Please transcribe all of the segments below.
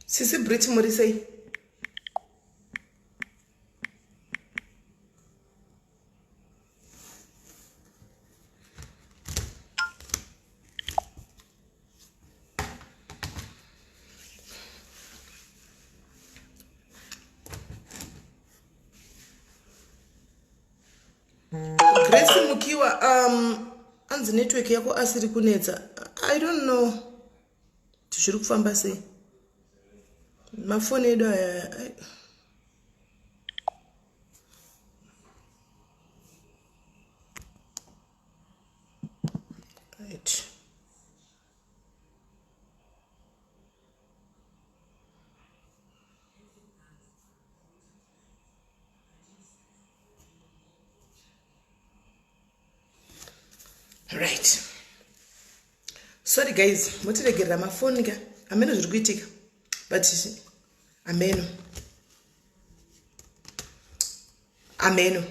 Sisi Brit muri sei? Grace Mukiwa, anzi network yako asiri kunetsa. I don't know kuti zviri kufamba sei. Mafoni edu aya. Right. Right, sorry guys, motiregerera mafoni ka, hameno zviri kuitika, but hameno, hameno.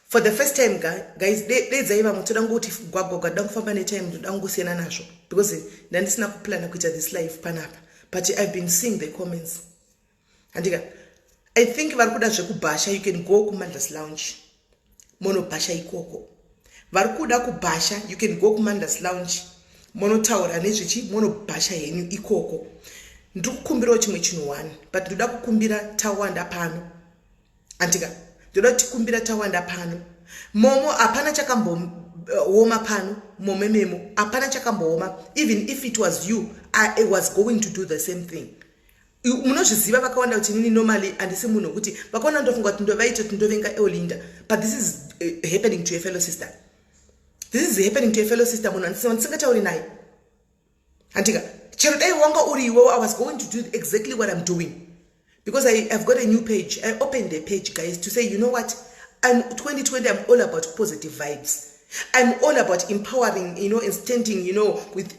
For the first time, guys, dedzai vamwe. Toda ngoti gwagwagwa, toda kufamba netime, ndoda kungosiyana nazvo because ndandisina kuplana kuita this live panapa, but I've been seeing the comments. Handika, I think vari kuda zvekubhasha, you can go kuMandlas Lounge, monobhasha ikoko. Vari kuda kubhasha, you can go kuMandlas Lounge, monotaura nezvechi, monobhasha henyu ikoko. Ndiri kukumbirawo chimwe chinhu one, but ndoda kukumbira tawanda pano. Andika, ndoda kutikumbira tawanda pano. Momo hapana chakambooma pano. Mome memo hapana chakambooma. Even if it was you, I was going to do the same thing. Munozviziva vakawanda kuti inini normally handisi munhu wekuti vakaona ndofunga kuti ndovaita kuti ndovenga Eolinda, but this is happening to a fellow sister. This is happening to a fellow sister, munhu andisingatauri naye. Handika, chero dai wanga uri iwewo, I was going to do exactly what I'm doing because I've got a new page. I opened a page, guys, to say, you know what, I'm 2020, I'm all about positive vibes. I'm all about empowering and standing with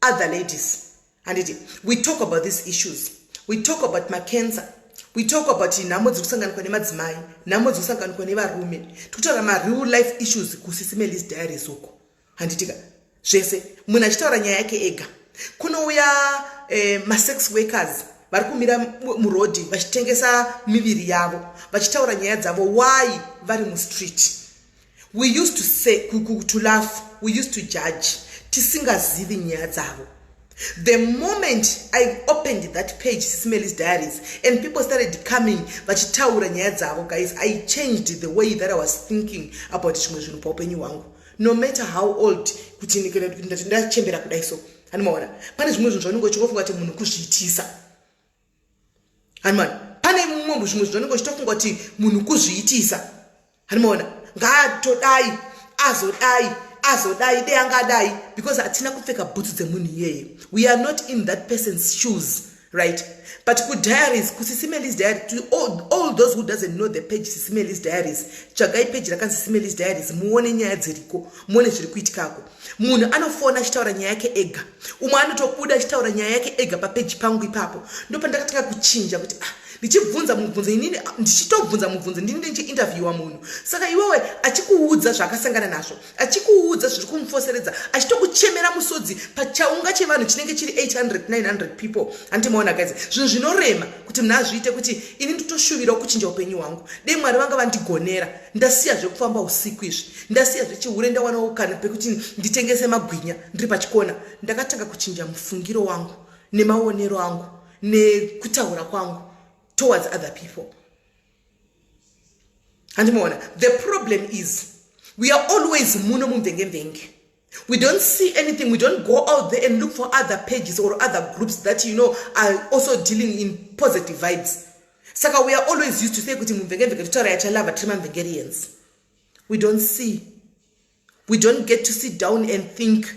other ladies. Handiti we talk about these issues, we talk about macancer, we talk about nhamo dziri kusanganikwa nemadzimai, nhamo dziri kusanganikwa nevarume. Tikutaura mareal life issues kuSisi Melis Diaries uko. Handitika, zvese munhu achitaura nyaya yake ega. Kunouya masex workers vari kumira murodhi vachitengesa miviri yavo, vachitaura nyaya dzavo, why vari mustreet. We used to say, to laugh, we used to judge tisingazivi nyaya dzavo. The moment I opened that page, Sisi Melis Diaries, and people started coming vachitaura nyaya dzavo, guys, I changed the way that I was thinking about zvimwe zvinhu paupenyu hwangu. No matter how old, kuti ndati ndachembera kudai so, handimaona pane zvimwe zvinhu zvaunenge uchingofunga kuti munhu kuzviitisa. Handimaona pane mumwe zvimwe zvinhu zvaunenge uchitofunga kuti munhu kuzviitisa. Handimaona ngaatodai, azodai, azodai, dei angadai, because hatina kupfeka bhutsu dzemunhu iyeye. We are not in that person's shoes, right? But kudiaries, kuSisi Melis Diary, to all those who doesn't know the page Sisi Melis Diaries, tsvagai page rakanzi Sisi Melis Diaries, muone nyaya dziriko, muone zviri kuitikako. Munhu anofona achitaura nyaya yake ega, umwe anotobuda achitaura nyaya yake ega papeji pangu ipapo. Ndopandakatanga kuchinja kuti, ah, ndichibvunza mubvunzo inini, ndichitobvunza mubvunzo ndini, ndichiinterviewa munhu. Saka iwewe achikuudza zvaakasangana nazvo, achikuudza zviri kumufoseredza, achitokuchemera musodzi pachaunga chevanhu chinenge chiri 800 900 people. Handimaona, guys, zvinhu zvinorema kuti munhu azviite. Kuti ini nditoshuvirawo kuchinja upenyu hwangu, dei Mwari vanga vandigonera, ndasiya zvekufamba usiku izvi, ndasiya zvechihure, ndawanawo kana pekuti nditengese magwinya ndiri pachikona. Ndakatanga kuchinja mufungiro wangu nemaonero angu nekutaura kwangu towards other people. Handimaona, the problem is we are always muno mumvenge. We don't see anything. We don't go out there and look for other pages or other groups that are also dealing in positive vibes. Saka we are always used to say kuti mumvengemvenge totaura yachalava, tiri mamvengerians. We don't see, we don't get to sit down and think.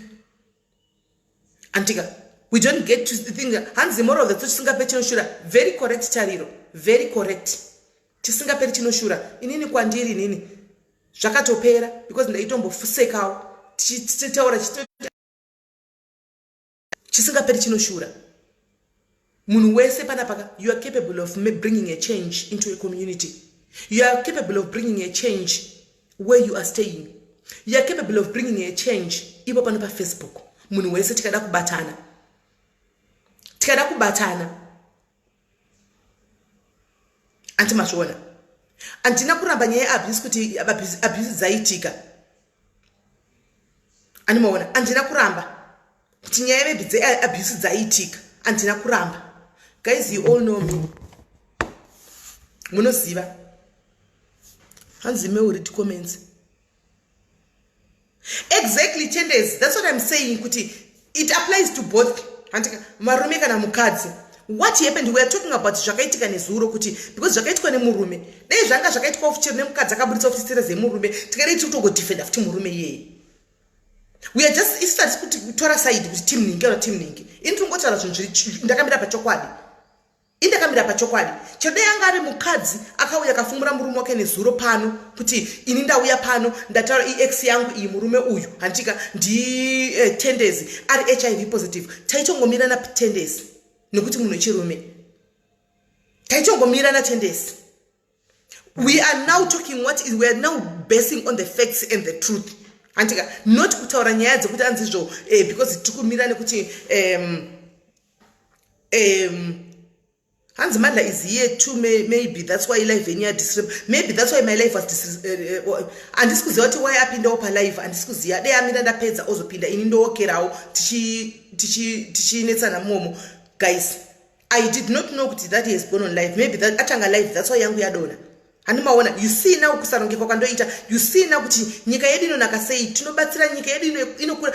Antika, we don't get to think. Hanzi moral of the chisingaperi chinoshura. Very correct, Tariro, very correct. Chisingaperi chinoshura. Inini kwandiri, inini zvakatopera because ndaitombosekawo tichitaura. Chisingaperi chinoshura. Munhu wese panapaka, you are capable of bringing a change into a community. You are capable of bringing a change where you are staying. You are capable of bringing a change ipo pano paFacebook. Munhu wese, tikada kubatana, tikada kubatana. Anti mazviona, handina kuramba nyaya yeabuse kuti abuse dzaitika. Andimaona, handina kuramba kuti nyaya maybe dzeabuse dzaitika, handina kuramba. Guys, you all know me, munoziva. Hanzi meuriti comments. Exactly, Tendes, that's what I'm saying, kuti it applies to both, handika, varume kana mukadzi. What happened, we are talking about zvakaitika nezuro, kuti because zvakaitwa nemurume, dai zvanga zvakaitwa futi chero nemukadzi akaburitsa futi sera zemurume, tikadai tiri kutogodefenda futi murume iyeye. We are just, isu tatisi kuti kutora side kuti team ningi kana team ningi. Ini tiri kungotaura zvinhu zviri, ndakamira pachokwadi, indakamira pachokwadi. Chero dai anga ari mukadzi akauya akafumura murume wake nezuro pano kuti ini ndauya pano ndataura iex yangu iyi, murume uyu, handika, ndi10 days ari HIV positive, taitongomira na10 days nekuti munhu wechirume, taitongomira na10 days. We are now talking what is, we are now basing on the facts and the truth, handika, not kutaura nyaya dzekuti anzizvo because tiri kumira nekuti hanzi Mandla is here too. Maybe that's why live yenyu yadisturb, maybe that's why my life was, handisi kuziva kuti why apindawo palive, handisi kuziva. Dei amira ndapedza ozopinda, ini ndowokerawo tichinetsana momo. Guys, I did not know kuti that has gone on live. Maybe that atanga live, that's why yangu yadona. Handimaona? You see now kusarongekwa kwandoita? You see now kuti nyika yedu inonaka sei, tinobatsira nyika yedu inokura.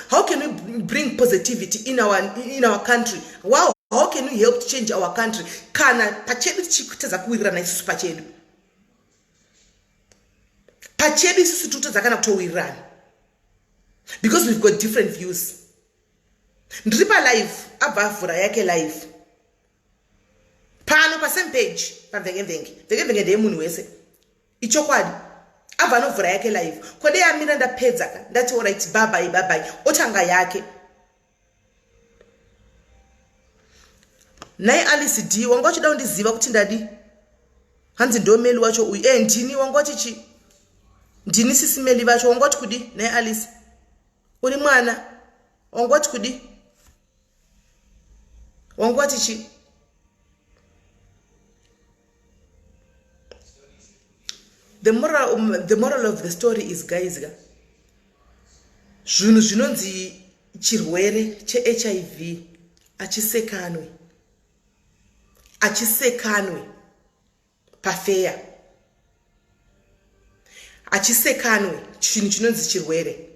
How can we bring positivity in our country? Wow, how can we help to change our country kana pachedu tichitadza kuwirirana isusu pachedu? Pachedu isusu totadza kana kutowirirana because we've got different views. Ndiri palive, abva avhura yake live pano pasame page pamvengevhenge. Mvengevhenge ndeyemunhu wese, ichokwadi. Abva anovhura yake live, kodei amira ndapedza ka, ndati alright, bye bye, bye bye, otanga yake. Nai Alice D, wanga uchida kundiziva kuti ndadi? Hanzi ndo Meli wacho uyu. E, ndini. Wanga uchichi ndini sisi Meli vacho. Wanga uti kudi? Nai Alice, uri mwana, wanga uti kudi? Wanga wati chi? The moral of the story is, guys ka, zvinhu zvinonzi chirwere cheHIV achisekanwe, achisekanwe pafeya, achisekanwe chinhu chinonzi chirwere.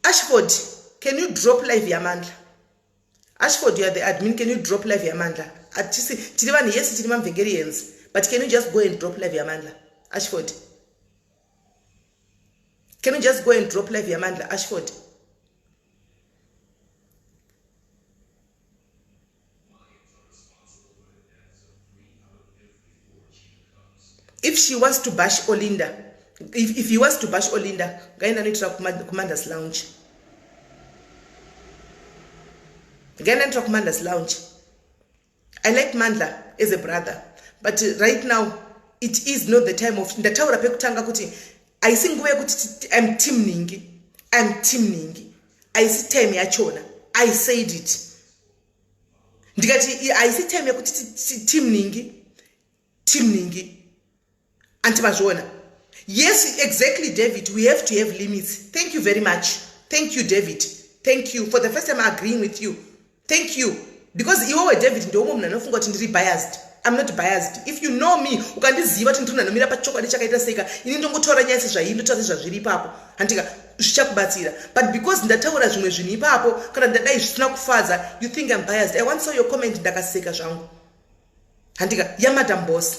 Ashford, can you drop live yaMandla? Ashford, you are the admin, can you drop live yaMandla? Atisi tiri vanhu, yes, tiri mamvengerians, but can you just go and drop live yaMandla? Ashford, can you just go and drop live yaMandla? Ashford. If she wants to bash Olinda, if he wants to bash Olinda, ngaenda noitira kuMandla's lounge, ngaenda noitira kuMandla's lounge. I like Mandla as a brother, but right now it is not the time of, ndataura pekutanga kuti haisi nguva yekuti I'm team ningi, I'm team ningi. Haisi time yachona. I said it, ndikati haisi time yekuti team ningi, team ningi. Anti mazviona? Yes, exactly, David, we have to have limits. Thank you very much. Thank you, David. Thank you. For the first time agreeing with you, thank you, because iwewe, David, ndeumwe munhu anofunga kuti ndiri biased. I'm not biased. If you know me, ukandiziva kuti ndiri munhu anomira pachokwadi chakaita seika, ini ndongotaura nyaya sezvaii, ndotaura sezvazviri ipapo, handika, zvichakubatsira. But because ndataura zvimwe zvinhu ipapo, kana ndadai zvisina kufadza, you think I'm biased. I once saw your comment, ndakaseka zvangu, handika, yaMadam Boss,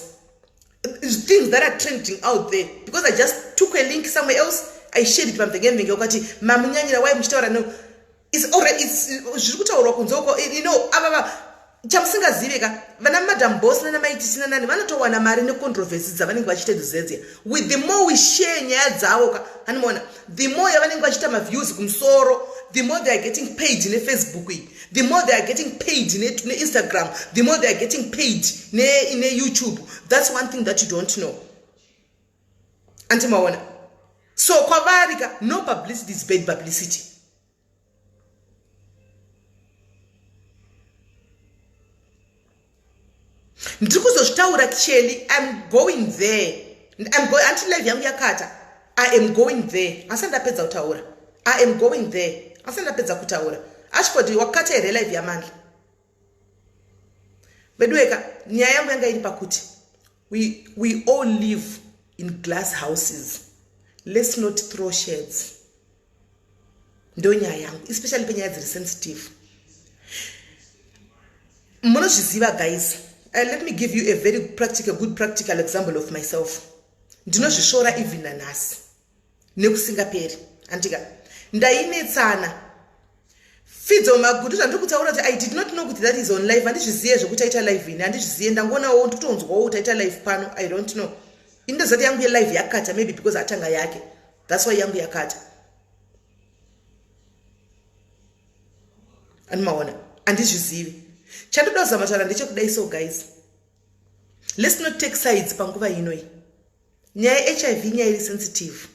things that are trending out there, because I just took a link somewhere else, I shared it pamvengevenge, ukati mamunyanyira, wai muchitaura? No, it's already, it's zviri kutaurwa kunze uko. Ava chamusingazive ka, vana Madam Boss nana Maitisi nanani vanotowana mari necontroversy dzavanenge vachiita dzedzia. With the more we share nyaya dzavo ka, hanimaona, the more yavanenge vachiita maviews kumusoro, the more they are getting paid neFacebook iyi, the more they are getting paid neInstagram, the more they are getting paid neYouTube. That's one thing that you don't know. Antimaona? So kwavari ka, no publicity is bad publicity. Ndiri kuzozvitaura Kelly, I'm going there. I'm going until live yangu yakata. I am going there. Asi ndapedza kutaura. I am going there. Asi ndapedza kutaura. Ashford wakata here live yaMandla? Veduweka, nyaya yangu yanga iri pakuti we all live in glass houses. Let's not throw shades. Ndo nyaya yangu, especially penyaya dziri sensitive. Munozviziva guys, let me give you a very practical, good practical example of myself. Ndinozvisvora even nanhasi nekusingaperi. Andika ndainetsana Fidzo Magutu, zvandiri kutaura kuti I did not know kuti that is on live. Handizvizive zvekuti aita live ini, handizvizive. Ndangonawo, ndikutonzwawo kuti aita live pano. I don't know. Ini ndozati yangu yelive yakata, maybe because atanga yake, that's why yangu yakata. Andimaona, handizvizivi. Chandoda kuzama taura ndechekudai. So guys, let's not take sides panguva inoi. Nyaya yeHIV, nyaya iri sensitive.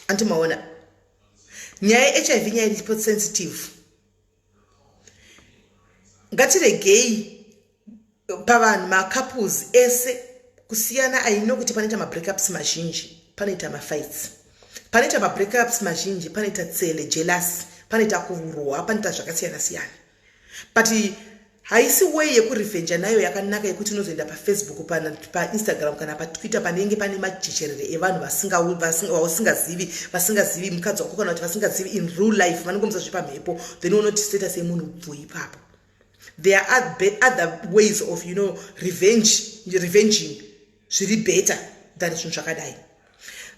Andimaona, nyaya yeHIV, nyaya iri sensitive. Ngatiregei pavanhu, macouples ese kusiyana. Aino kuti panoita mabreakups mazhinji, panoita mafights, panoita mabreakups mazhinji, panoita tsele, jealous, panoita kurwa, panoita zvakasiyana siyana, but haisi way yekurevenja nayo yakanaka yekuti unozoenda paFacebook, paInstagram kana paTwitter, panenge pane majecherere evanhu vausingazivi, vasingazivi mukadzi wako kana kuti vasingazivi in real life, vanongomisa zvepamhepo. Then unoti status yemunhu bvu ipapo. There are other ways of revenge, revenging zviri better than zvinhu zvakadai.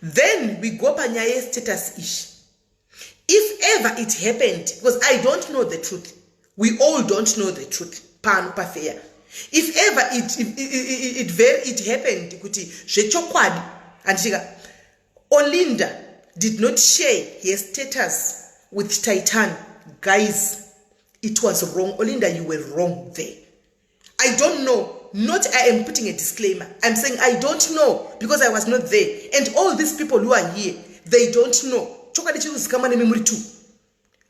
Then we go panyaya yestatus ishi. If ever it happened, because I don't know the truth, we all don't know the truth pano pafeya, if ever it happened kuti zvechokwadi, handichika, Olinda did not share her status with Titan, guys, it was wrong. Olinda, you were wrong there. I don't know. Not I am putting a disclaimer. I'm saying I don't know because I was not there, and all these people who are here, they don't know. Chokwadi chiri kuzikamwa nemi muri two.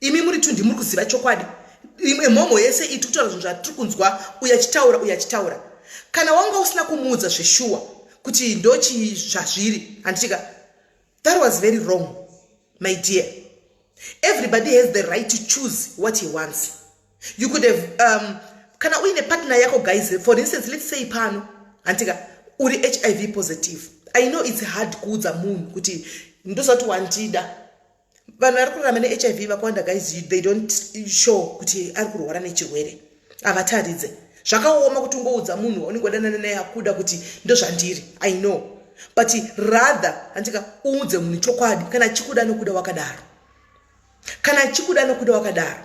Imi muri two ndimuri kuziva chokwadi. Imwe mhomho yese iti kutaura zvinhu zvatiri kunzwa, uyo achitaura, uyo achitaura. Kana wanga usina kumuudza zveshuwa kuti ndochi zvazviri, handitika, that was very wrong, my dear. Everybody has the right to choose what he wants. You could have kana uine partner yako, guys, for instance, let's say pano, handitika, uri HIV positive. I know it's hard kuudza munhu kuti ndozati wandida. Vanhu vari kurarama neHIV vakawanda, guys, they don't show kuti ari kurwara nechirwere, havataridze. Zvakaoma kuti ungoudza munhu waunenge wadanana naye akuda kuti ndozvandiri. I know, but rather, handika, uudze munhu chokwadi. Kana chikuda, nokuda wakadaro. Kana chikuda, nokuda wakadaro,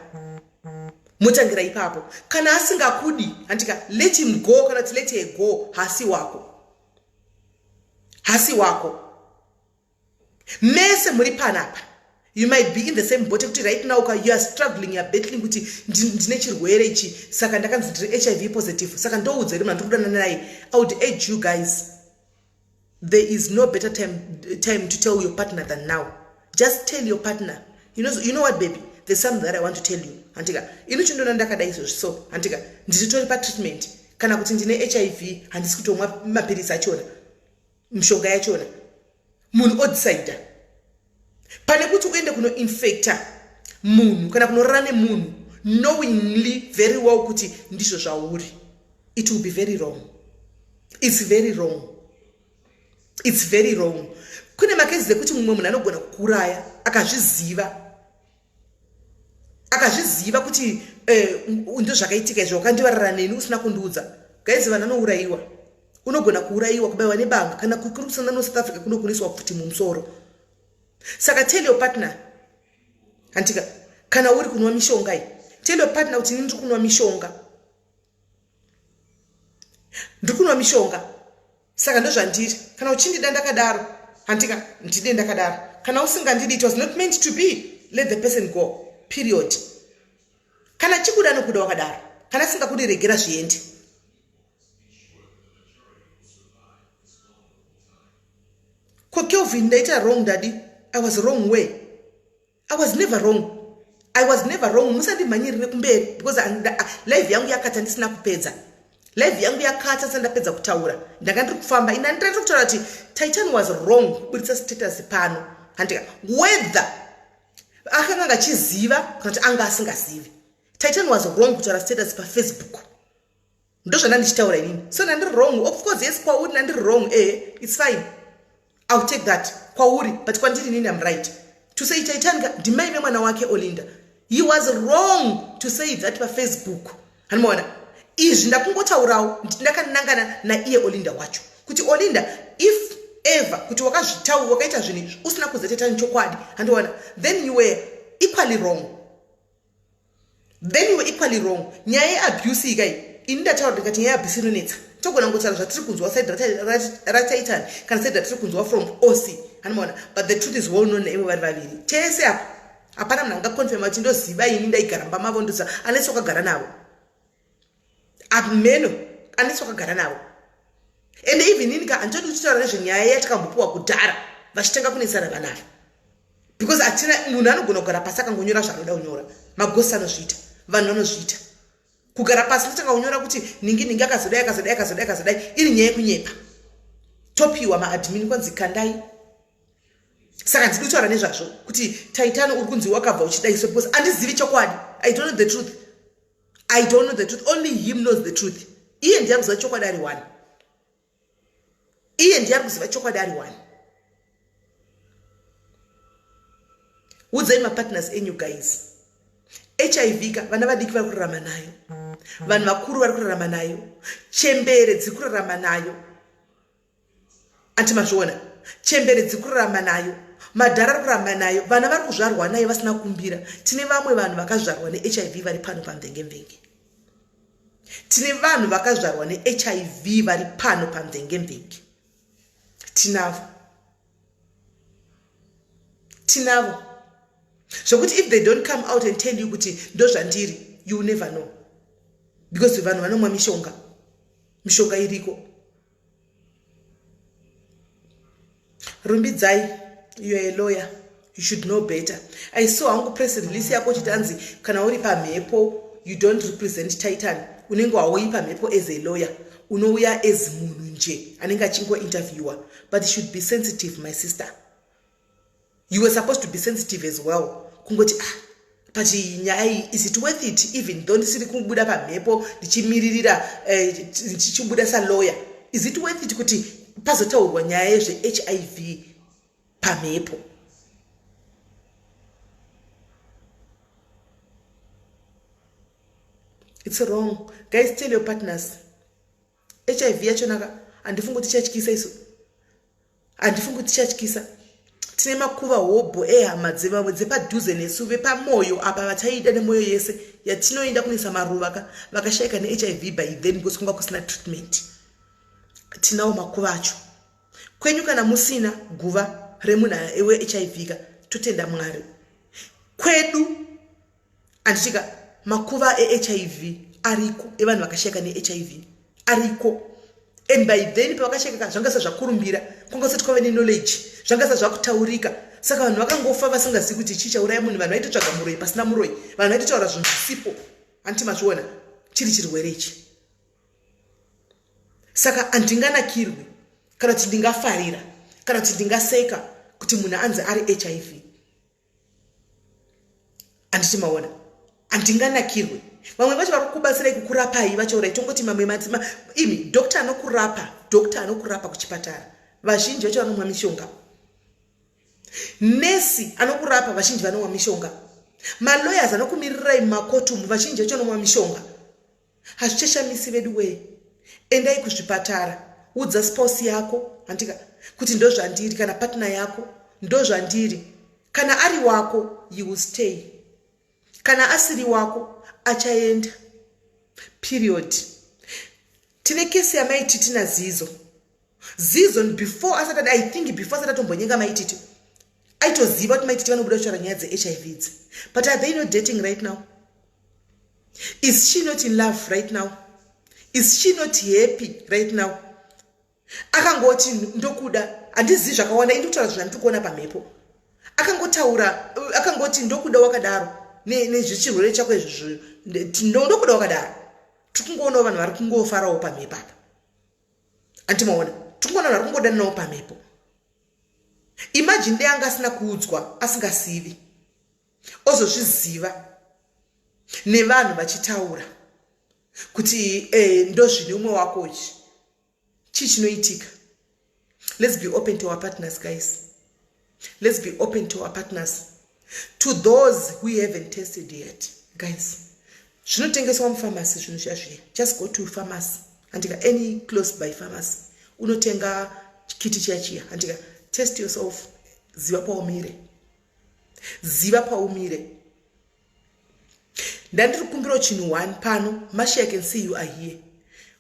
mutangira ipapo. Kana asingakudi, handika, let him go, kana kuti let her go. Hasi wako, hasi wako. Mese muri panapa, you might be in the same boat ekuti right now you are struggling, you are battling kuti ndine chirwere ichi, saka ndakanzi ndiri HIV positive, saka ndoudza here munhu andiri kudanana naye? I would urge you guys, there is no better time to tell your partner than now. Just tell your partner, You know what, baby, there's something that I want to tell you. Handika, ini chindona ndakadai izvozvi, so handika, ndiritori patreatment, kana kuti ndine HIV, handisi kutomwa mapirisi achona, mishonga yachona." Munhu odecida pane kuti uende kunoinfecta munhu kana kunorara nemunhu knowingly very well kuti ndizvo zvauri. It will be very wrong. It's very wrong, it's very wrong. Kune macases ekuti mumwe munhu anogona kukuraya akazviziva, akazviziva kuti ndo zvakaitika izvo, wakandivarara neni usina kundiudza. Guys, vanhu vanourayiwa. Unogona kuurayiwa, kubayiwa nebanga, kana kuri kusana noSouth Africa kunokuniswa pfuti mumusoro. Saka tell your partner, handika, kana uri kunwa mishonga iyi, tell your partner kuti ini ndiri kunwa mishonga, ndiri kunwa mishonga, saka ndozvandiri. Kana uchindida ndakadaro, handika, ndide ndakadaro. Kana usingandidi, it was not meant to be, let the person go, period. Kana chikuda, nokuda wakadaro. Kana asingakudi, regera zviende. Ko Kelvin, ndaita wrong dadi? I was wrong way? I was never wrong, I was never wrong. Musandimhanyirire kumberi because live yangu yakata ndisina kupedza. Live yangu yakata sandapedza kutaura. Ndanga ndiri kufamba ini ndiri kutaura kuti Titan was wrong kuburitsa status pano. Handika whether akanga angachiziva kana kuti anga asingazivi. Titan was wrong kutaura status paFacebook. Ndozvanda ndichitaura inini. So ndandiri wrong. Of course yes kwauri ndandiri wrong. It's fine. I'll take that kwauri but kwandiri inini I'm right. To say Titan ka ndimai vemwana wake Olinda. He was wrong to say that paFacebook. Handimaona izvi ndakungotaurawo ndakanangana naiye Olinda wacho kuti Olinda if ever kuti wakazvitaura wakaita zvinhu izvi usina kuziva Titan chokwadi handiona then you were equally wrong. Then you were equally wrong. Nyaya yeabuse iyi kai ini ndataura ndikati nyaya yeabuse inonetsa. Togona kungotaura zvatiri kunzwa side raTitan kana side ratiri kunzwa from OC. Handimaona but the truth is well known naivo vari vaviri. Tese apa hapana munhu angaconfirma kuti ndoziva ini ndaigara mumba mavo ndoziva unless wakagara navo. Ameno unless wakagara navo. And even ini ka handitodi kutaura nezvenyaya yatakambopiwa kudhara vachitanga kunetsana vana ava. Because atina munhu anogona kugara pasi akangonyora zvaanoda kunyora. Magosi anozviita, vanhu vanozviita. Kugara pasi ndotanga kunyora kuti ningi ningi akazodai akazodai akazodai akazodai iri nyaya yekunyepa. Topiwa maadmin kwanzi kandai. Saka ndidi kutaura nezvazvo kuti Titan uri kunzi wakabva uchidai so because andizivi chokwadi. I don't know the truth. I don't know the truth. Only him knows the truth. Iye ndiye akuziva chokwadi ari one. Iye ndiye akuziva chokwadi ari one. Udzai mapartners enyu guys. HIV ka vana vadiki vari kurarama nayo. Vanhu vakuru vari kurarama nayo. Chembere dziri kurarama nayo. Anti mazviona? Chembere dziri kurarama nayo. Madhara ari kurarama nayo. Vana vari kuzvarwa nayo vasina kukumbira. Tine vamwe vanhu vakazvarwa neHIV vari pano pamvengemvenge. Tine vanhu vakazvarwa neHIV vari pano pamvengemvenge. Tinavo. Tinavo. Zvokuti if they don't come out and tell you kuti ndozvandiri, you will never know. Because vanhu vanomwa mishonga. Mishonga iriko. Rumbidzai, you are a lawyer. You should know better. I saw hangu press release yako uchiti anzi kana uri pamhepo you don't represent Titan. Unenge wauyi pamhepo as a lawyer. Unouya as munhu nje anenge achingo interviewer. But you should be sensitive, my sister. You were supposed to be sensitive as well. Kungoti but nyaya iyi is it worth it even though ndisiri kubuda pamhepo ndichimiririra ndichibuda salawyer. Is it worth it kuti pazotaurwa nyaya yezve HIV pamhepo? It's wrong. Guys, tell your partners. HIV yacho naka handifungi kuti ichatyisa isu. Handifungi kuti ichatyisa. Tine makuva hobho ehama dzevamwe dzepadhuze nesu vepamoyo apa vataida nemoyo yese yatinoenda kunoisa maruva ka vakashaika neHIV by then because kwanga kusina treatment. Tinawo makuva acho. Kwenyu kana musina guva remunhu weHIV ka totenda Mwari. Kwedu anditika makuva eHIV ariko evanhu vakashaika neHIV ariko. And by then pavakashaika zvanga sezvakurumbira kwanga kusati kwave neknowledge zvanga sezvakutaurika. Saka vanhu vakangofa vasingazivi kuti chii chauraya munhu. Vanhu vaitotsvaga muroyi pasina muroyi. Vanhu vaitotaura zvinhu zvisipo. Handiti mazviona chiri chirwere ichi. Saka handinganakirwi kana kuti ndingafarira kana kuti ndingaseka kuti munhu anzi ari HIV. Handiti maona? Handinganakirwe. Vamwe vacho vari kukubatsirai kukurapai vacho tongoti mamwe matima imi doctor anokurapa, doctor anokurapa kuchipatara. Vazhinji vacho vanomwa mishonga. Nesi anokurapa vazhinji vanomwa mishonga. Malawyers anokumirirai mumakoti umu vazhinji vacho vanomwa mishonga. Hazvichashamisi vedu wee. Endai kuzvipatara, udza spouse yako handika kuti ndozvandiri kana partner yako ndozvandiri. Kana ari wako you will stay. Kana asiri wako achaenda. Period. Tine kesi yaMai Titi naZizo. Zizo before asati, I think before asati atombonyenga Mai Titi aitoziva kuti Mai Titi vanobuda kutaura nyaya dzeHIV idzi. But are they not dating right now? Is she not in love right now? Is she not happy right now? Akangoti ndokuda, handizivi zvakawanda, ini kutaura zvandiri kuona pamhepo. Akangotaura, akangoti ndokuda wakadaro nezvechirwere chako izvozvo, ndokuda wakadaro. Tiri kungoonawo vanhu vari kungofarawo pamhepo apa. Antimaona, tiri kungoona vanhu vari kungodananawo pamhepo. Imagine dei anga asina kuudzwa, asingasivi, ozozviziva nevanhu vachitaura kuti ndozvine umwe wako ichi. Chii chinoitika? Let's be open to our partners, guys. Let's be open to our partners. To those who haven't tested yet, guys. Zvinotengeswa mupharmacy zvinhu zviya zviya. Just go to pharmacy. Andika any close by pharmacy. Unotenga kiti chiya chiya. Andika test yourself. Ziva paumire. Ziva paumire. Ndandiri kukumbirawo chinhu one pano. Mashi, I can see you are here.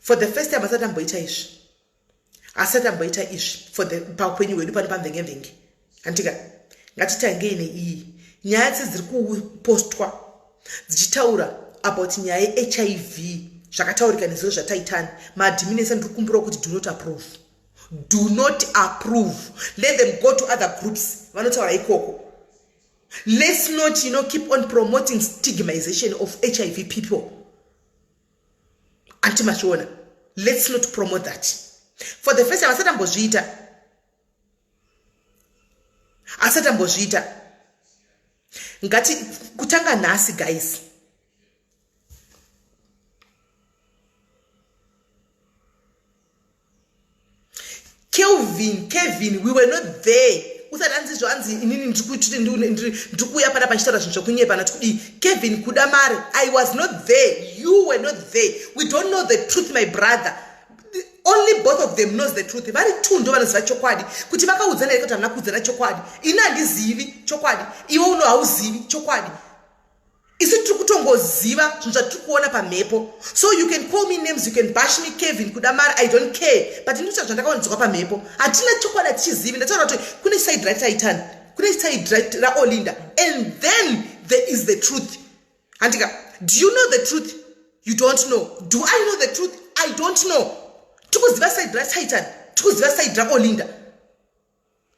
For the first time asati amboita izvi. Asati amboita izvi for the paupenyu hwedu pano pamvenge-mvenge. Andika ngatitangei neiyi nyaya dze dziri kupostwa dzichitaura about nyaya yeHIV zvakataurika nezuro zvataitani maadmin ese. Ndiri kukumbirawo kuti do not approve, do not approve. Let them go to other groups vanotaura ikoko. Let's not keep on promoting stigmatization of HIV people. Anti mazviona, let's not promote that. For the first time asati ambozviita, asati ambozviita. Ngati kutanga nhasi, guys. Kelvin, Kevin, we were not there. Usati anzi izvo, anzi inini ndiri kuuya pana pachitaura zvinhu zvekunyepa nati kudii. Kevin kuda mari, I was not there, you were not there. We don't know the truth, my brother. Only both of them knows the truth. Vari two ndo vanoziva chokwadi kuti vakaudzana here kuti hamuna kuudzana chokwadi. Ini handizivi chokwadi, iwe uno hauzivi chokwadi. Isu tiri kutongoziva zvinhu zvatiri kuona pamhepo. So you can call me names, you can bash me, Kevin kuda mari, I don't care, but ndinotaura zvandakaonedzwa pamhepo. Hatina chokwadi, hatichizivi. Ndataura kuti kune side raTaitan, kune side raOlinda, and then there is the truth. Handika, do you know the truth? You don't know. Do I know the truth? I don't know. Tikuziva side raTaitan, tikuziva side raOlinda.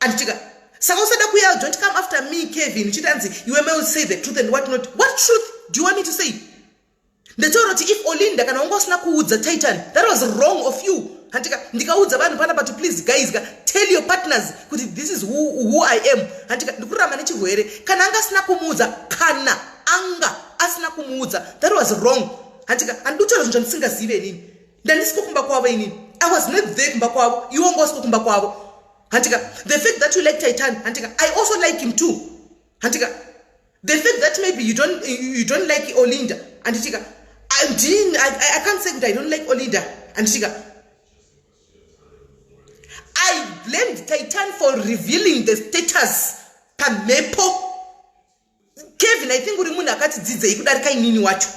Anditika saka usada kuya, don't come after me, Kevin, uchiti anzi iwe may say the truth and what not. What truth do you want me to say? Ndataura kuti if Olinda kana wanga usina kuudza Titan, that was wrong of you. Handika, ndikaudza vanhu pana, but please guys ka, tell your partners kuti this is who I am. Handika, ndikurarama nechirwere. Kana anga asina kumuudza, kana anga asina kumuudza, that was wrong. Handika, handidi kutaura zvinhu zvandisingazive inini. Ndandisiko kumba kwavo inini. I was not there kumba kwavo. Iwe wanga usiko kumba kwavo. Handika, the fact that you like Titan, handika, I also like him too. Handika, the fact that maybe you don't like Olinda, handitika, I can't say that I don't like Olinda. Handitika, I blamed Titan for revealing the status pamhepo. Kevin, I think uri munhu akati dzidzei kudarika inini wacho.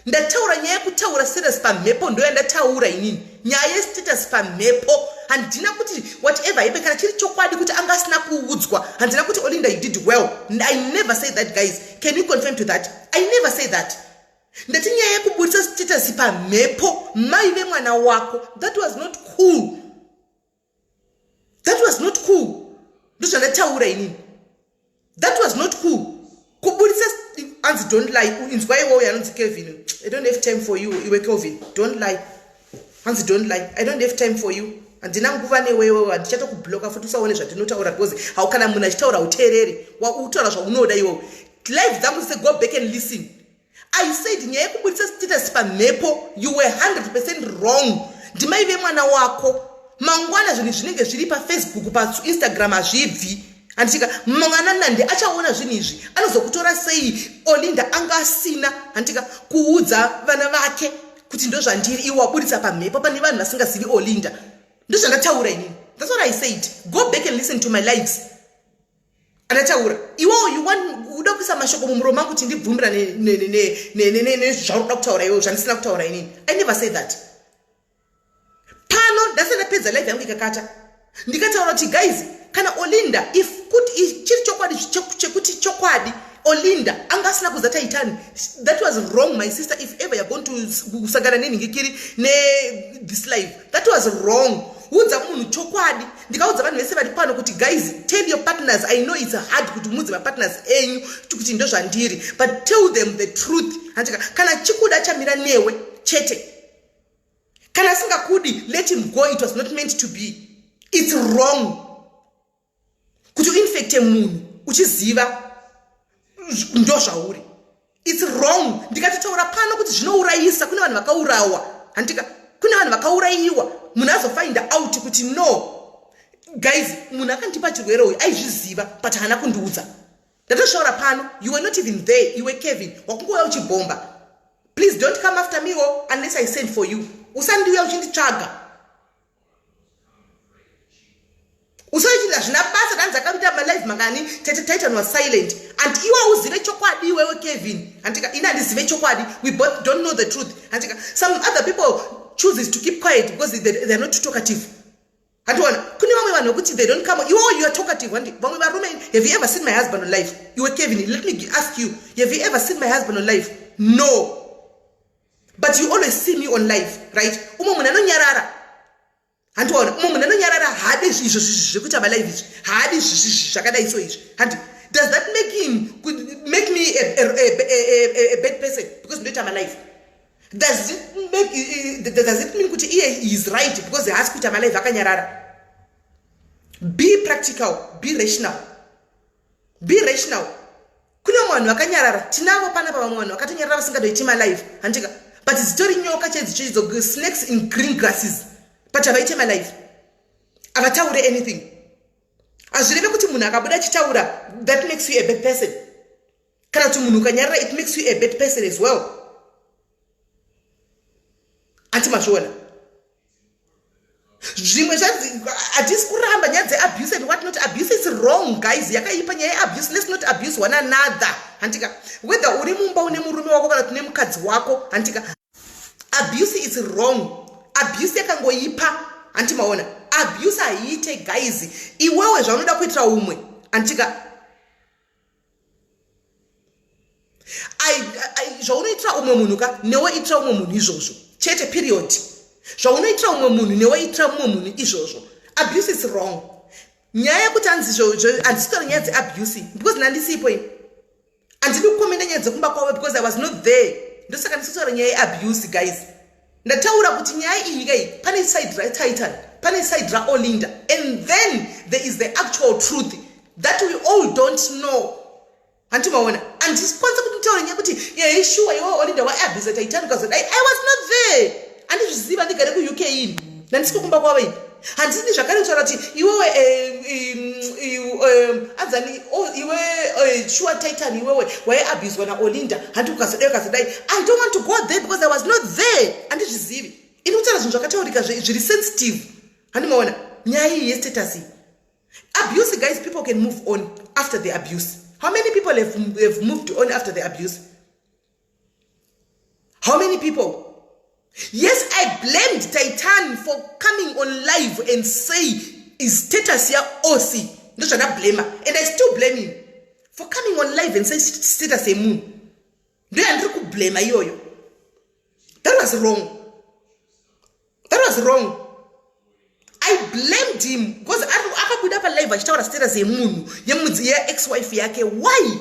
Ndataura nyaya yekutaura status pamhepo, ndo yandataura inini, nyaya yestatus pamhepo. Handina kuti whatever ibe, kana chiri chokwadi kuti anga asina kuudzwa, handina kuti Olinda, you did well. I never say that. Guys, can you confirm to that? I never say that. Ndati nyaya yekubudisa status pamhepo, mai vemwana wako, that was not cool, that was not cool. Ndozvandataura inini, that was not cool kubudisa. Anzi don't lie. Inzwa iwoyo anonzi Kelvin, I don't have time for you. Iwe Kelvin, don't lie. Hanzi don't lie, I don't have time for you. Handina nguva newewe. Handichatokubloka futi, usaone zvandinotaura because hau kana munhu achitaura uteerere, utaura zvaunoda iwewe. Live dzangu se, go back and listen. I said nyaya yekubudisa status pamhepo, you were 100% wrong. Ndimai vemwana wako. Mangwana zvinhu zvinenge zviri paFacebook, paInstagram, hazvibvi. Handitika, mwana nande achaona zvinhu izvi, anozokutora sei? Olinda anga asina, handitika, kuudza vana vake kuti ndozvandiri. Iwe wabudisa pamhepo pane vanhu vasingazivi Olinda. Ndozvandataura inini, that's what I said. Go back and listen to my lives. Andataura iwewo, you want uda kuisa mashoko mumuromo mangu kuti ndibvumira nezvauri kuda kutaura iwewo, zvandisina kutaura inini. I never say that. Pano ndasati ndapedza live yangu ikakata, ndikataura kuti guys, kana Olinda, if kuti chiri chokwadi chekuti chokwadi Olinda anga asina kuza Taitani, that was wrong, my sister. If ever you're going to kusangana nenhingikiri nethis live, that was wrong. Udza munhu chokwadi. Ndikaudza vanhu vese vari pano kuti guys, tell your partners. I know it's hard kuti muudze mapartners enyu kuti ndo zvandiri, but tell them the truth. Handika, kana chikuda chamira newe chete. Kana asingakudi, let him go. It was not meant to be. It's wrong kuti uinfecte munhu uchiziva ndo zvauri. It's wrong. Ndikatotaura pano kuti zvinourayisa. Kune vanhu vakaurawa, handika? Kune vanhu vakaurayiwa, munhu azofinda out kuti, no guys, munhu akandipa chirwere uyu aizviziva, but haana kundiudza. Ndatoshaura pano. You were not even there, iwe Kevin, wakungouya uchibhomba. Please don't come after me o unless I send for you. Usandiuya uchinditsvaga, usaichida zvina basa. Danzi akaita malive mangani? Tete Titan was silent, and iwe uzive chokwadi, iwewe Kevin, handika? Ini handizive chokwadi. We both don't know the truth, handika? Some other people chooses to keep quiet because they are not too talkative, handiona? Kune vamwe vanhu vekuti they don't come. Iwewo you are talkative, handi? Vamwe varume, have you ever seen my husband on live? Iwe Kevin, let me ask you, have you ever seen my husband on live? No, but you always see me on live, right? Umwe munhu anonyarara, handiona? Umwe munhu anonyarara, haadi izvo zvekuita malive izvi, haadi zvakadai so izvi, handi? Does that make him make me a bad person because ndoita malive? Does it mean kuti iye is right because haasi kuita malive, akanyarara? Be practical, be rational, be rational. Kune vamwe vanhu vakanyarara, tinavo panapa vamwe vanhu vakatonyarara vasingadoiti malive, handika? But dzitori nyoka chaidzo chaidzo, snakes in green grasses, but havaite malive, havataure anything. Hazvireve kuti munhu akabuda achitaura, that makes you a bad person, kana kuti munhu ukanyarara, it makes you a bad person as well. Anti mazviona zvimwe hatisi kuramba nyaya dzeabuse and what not. Abuse is wrong, guys. Yakaipa nyaya yeabuse. Let's not abuse one another, handika? Whether uri mumba une murume wako kana kuti nemukadzi wako, handika? Abuse is wrong. Abuse yakangoipa, hanti maona? Abuse haiite, guys. Iwewe zvaunoda kuitira umwe, handika, zvaunoitira umwe munhu ka, newe itira umwe munhu izvozvo chete, period. Zvaunoitira umwe munhu, newe itira mumwe munhu izvozvo. Abuse is wrong. Nyaya yekuti hanzi, handisi nyaya dzeabuse because nandisipo ini, handidi kukomenda nyaya dzekumba kwavo because I was not there. Ndosaka ndisitaura nyaya yeabuse, guys. Ndataura kuti nyaya iyi kai, pane side raTitan, pane side raOlinda, and then there is the actual truth that we all don't know, handimaona? Handikwanisa kuti nditaure nyaya kuti yei, shuwa iwe Olinda waabuse Titan ukazodai. I was not there, handizviziva. Ndigare kuUK ini, nandisiko kumba kwavo ini. Handisini zvakare kutaura kuti iwewe anzani, iwe shuwa Titan, iwewe waiabuswa naOlinda, handi ukazodai, ukazodai. I don't want to go there because I was not there. Handizvizivi ini. Kutaura zvinhu zvakataurika zviri sensitive, handimaona? Nyaya iyi yestatus iyi, abuse, guys, people can move on after the abuse. How many people have moved on after the abuse? How many people? Yes, I blamed Titan for coming on live and say is status yaoc. Ndozvandablema, and I still blame him for coming on live and say status yemunhu. Ndo yandiri kublema iyoyo. That was wrong, that was wrong. I blamed him because akabuda palive achitaura status yemunhu, yeex wife yake. Why?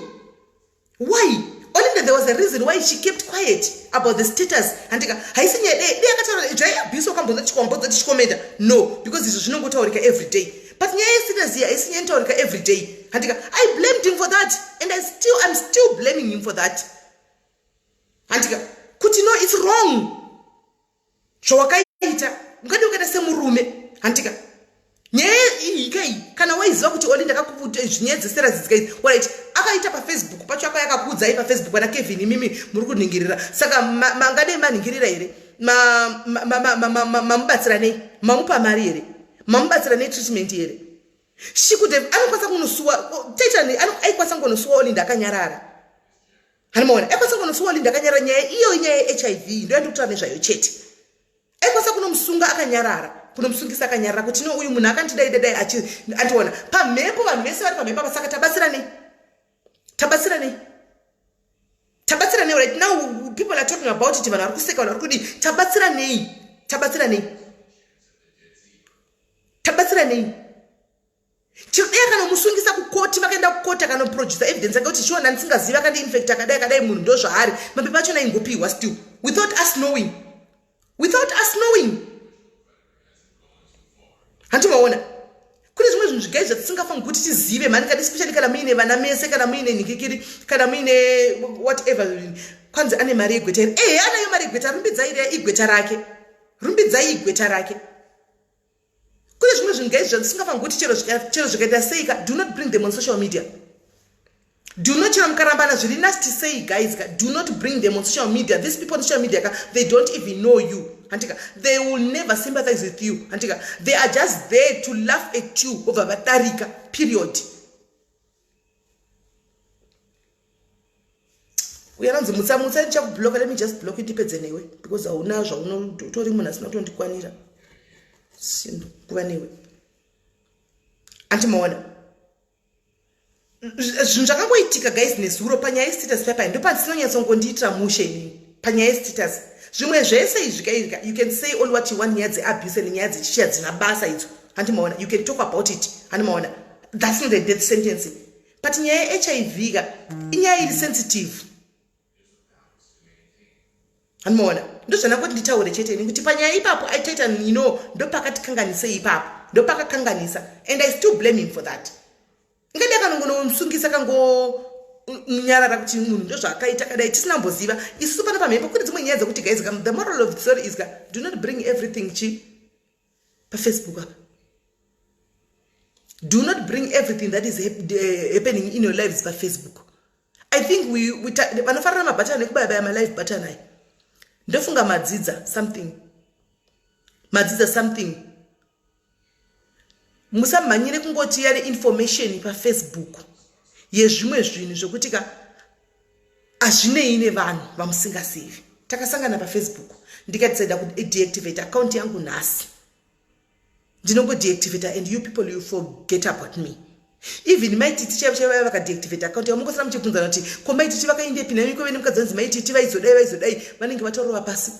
Olinda, there was a reason why she kept quiet about the status, handika? Haisi nyaya dei akataura zvaiabuse, wakambonza tichikomenda? No, because izvo zvinongotaurika every day, but nyaya yestatus iyi haisi nyaya inotaurika every day, handika? I blamed him for that, and I'm still blaming him for that, handika? Kuti no, it's wrong zvawakaita. Ungadi ukaita semurume, handika? Nyaya iyi kai, kana waiziva kuti Olinda zvinyaya dzestatus dzikaiti, alright, akaita paFacebook pacho, akaya akakuudzai paFacebook. Vana Kevin, imimi muri kunhingirira, saka mangadei manhingirira here? Mamubatsira nei? Mamupa mari here? Mamubatsira netreatment here? She could have, anokwanisa kunosuwa Titan, aikwanisa kungonosuwa Olinda akanyarara, hanimaona? Aikwanisa kunosuwa Olinda akanyarara. Nyaya iyo, nyaya yeHIV, ndo yandikutaura nezvayo chete. Aikwanisa kunomusunga akanyarara, kunomusungisa akanyarara, kuti no, uyu munhu akandidai dadai, andiona pamhepo, vanhu vese vari pamhepo apa. Saka tabatsira nei? Tabatsira nei? Tabatsira nei? Right now people are talking about it, vanhu vari kuseka, vanhu vari kudii. Tabatsira nei? Tabatsira nei? Tabatsira nei? Chidai akanomusungisa kukoti, vakaenda kukoti, akanoprodusa evidence yake kuti chiona, ndisingazivi, akandiinfect, akadai akadai, munhu ndo zvaari. Mapepa achona ingopiwa still without us knowing. Without us knowing. Hanti maona kune zvimwe zvinhu zvigai zvatisingafangi kuti tizive mhani, kana especially kana muine vana mese, kana muine nhikikiri, kana muine whatever. Kwanzi ane mari yegweta here? Ehe, anayo mari yegweta. Rumbidzai rea igweta rake, rumbidzai igweta rake. Kune zvimwe zvinhu, guys, zvatisingafangi kuti chero zvikaita seika, do not bring them on social media. Do not, chero mukarambana zviri nasty sei, guys ka, do not bring them on social media. These people on social media ka, they don't even know you, handika? They will never sympathize with you, handika? They are just there to laugh at you, vobva vadarika, period. Uyo anonzi Mutsa, Mutsa, ndichakubloka. Let me just block you, ndipedze newe, because hauna zvaunotori, munhu asina kutondikwanira kuva newe. Andimaona zvinhu zvakangoitika, guys, nezuro panyaya yestatus paper. Ndopandisinonyatsongondiitira mushe inini panyaya yestatus. Zvimwe zvese izvi kaika, you can say all what you want, nyaya dzeabuse nenyaya dzechichi hadzina basa idzo, handimaona? You can talk about it, handimaona? That's not a death sentence. But nyaya yeHIV ka, inyaya iri sensitive, handimaona? Ndozvana kuti nditaure chete ini kuti panyaya ipapo aitaita ndopakatikanganisei ipapo, ndopakakanganisa, and I still blame him for that. Ingadi akanongonomusungisa, kangonyarara kuti munhu ndozvaakaita kadai, tisina mboziva isusu pano pamhepo. Kune dzimwe nyaya dzekuti, guys, the moral of the story is ka, do not bring everything chi paFacebook apa. Do not bring everything that is happening in your lives paFacebook. I think vanofarira mabhatani nekubayabaya malive button aya, ndofunga madzidza something, madzidza something. Musamhanyire kungoti yane information paFacebook yezvimwe zvinhu zvekuti ka hazvinei nevanhu vamusingazivi. Takasangana paFacebook, ndikadecida kudeactivate account yangu nhasi, ndinongodeactivata and you people, you forget about me. Even Maititi chaivo chaivo vaiva vakadeactivate account yavo, mungosara muchibvunzana kuti ko Maititi vakaindepi nai? Kweve nemukadzi vanzi Maititi vaizodai, vaizodai, vanenge vatorova pasi.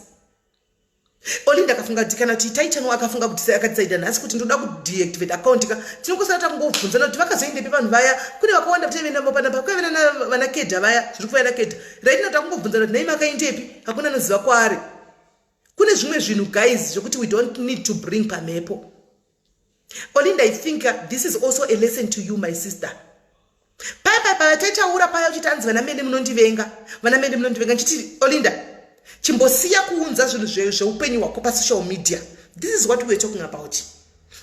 Olinda akafunga kuti, kana kuti Taitano akafunga kuti akadecida nhasi kuti ndoda kudeactivate account ka, tinongosara takungobvunzana kuti vakazoendepi vanhu vaya. Kune vakawanda taive navo panapa, kwaive vana Kedha vaya, zviri kuvaya naKedha right now. Takungobvunzana kuti nai makaendepi? Hakuna anoziva kwaari. Kune zvimwe zvinhu, guys, zvekuti we don't need to bring pamhepo. Olinda, I think this is also a lesson to you, my sister. Paya paya paya taitaura paya uchiti anzi vana mene munondivenga, vana mene munondivenga, nchiti Olinda, chimbosiya kuunza zvinhu zveupenyu hwako pasocial media. This is what we were talking about.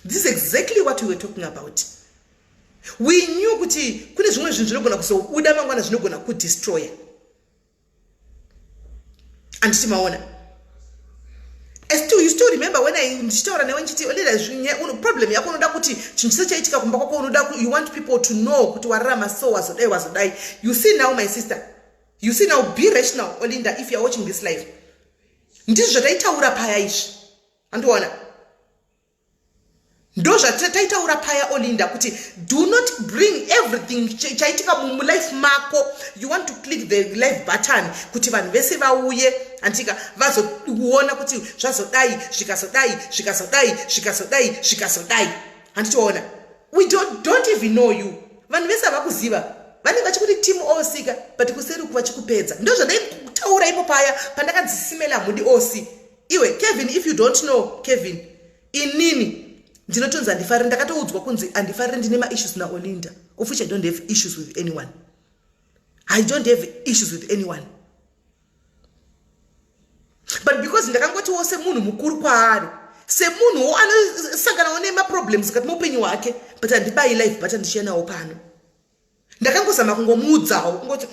This is exactly what we were talking about. We knew kuti kune zvimwe zvinhu zvinogona kuzobuda mangwana, zvinogona kudestroya, handiti maona? Still, you still remember when I ndichitaura newe nchiti, Olinda, problem yako unoda kuti chinhu chise chaitika kumba kwako, unoda, you want people to know kuti wararama so, wazodai, wazodai. You see now, my sister, you see now. Be rational, Olinda, if you are watching this live. Ndizvo zvataitaura paya izvi, andiona? Ndo zvataitaura paya, Olinda, kuti do not bring everything chaitika mulife mako. You want to click the live button kuti vanhu vese vauye, andika, vazoona kuti zvazodai, zvikazodai, zvikazodai, zvikazodai, zvikazodai, handitoona? We don't even know you. Vanhu vese havakuziva, vanenge vachikuti team osika, but kuseri uku vachikupedza. Ndo zvandai kutaura ipo paya pandakanzisimela mudi osi. Iwe Kevin, if you don't know Kevin, inini ndinotonzi handifariri, ndakatoudzwa kunzi handifariri, ndine maissues naOlinda, of which I don't have issues with anyone. I don't have issues with anyone, but because ndakangotiwo semunhu mukuru kwaari, semunhuwo anosanganawo nemaproblems kati muupenyu hwake, but handibayi live, but handichiyenawo pano. Ndakangozama kungomuudzawo kungoti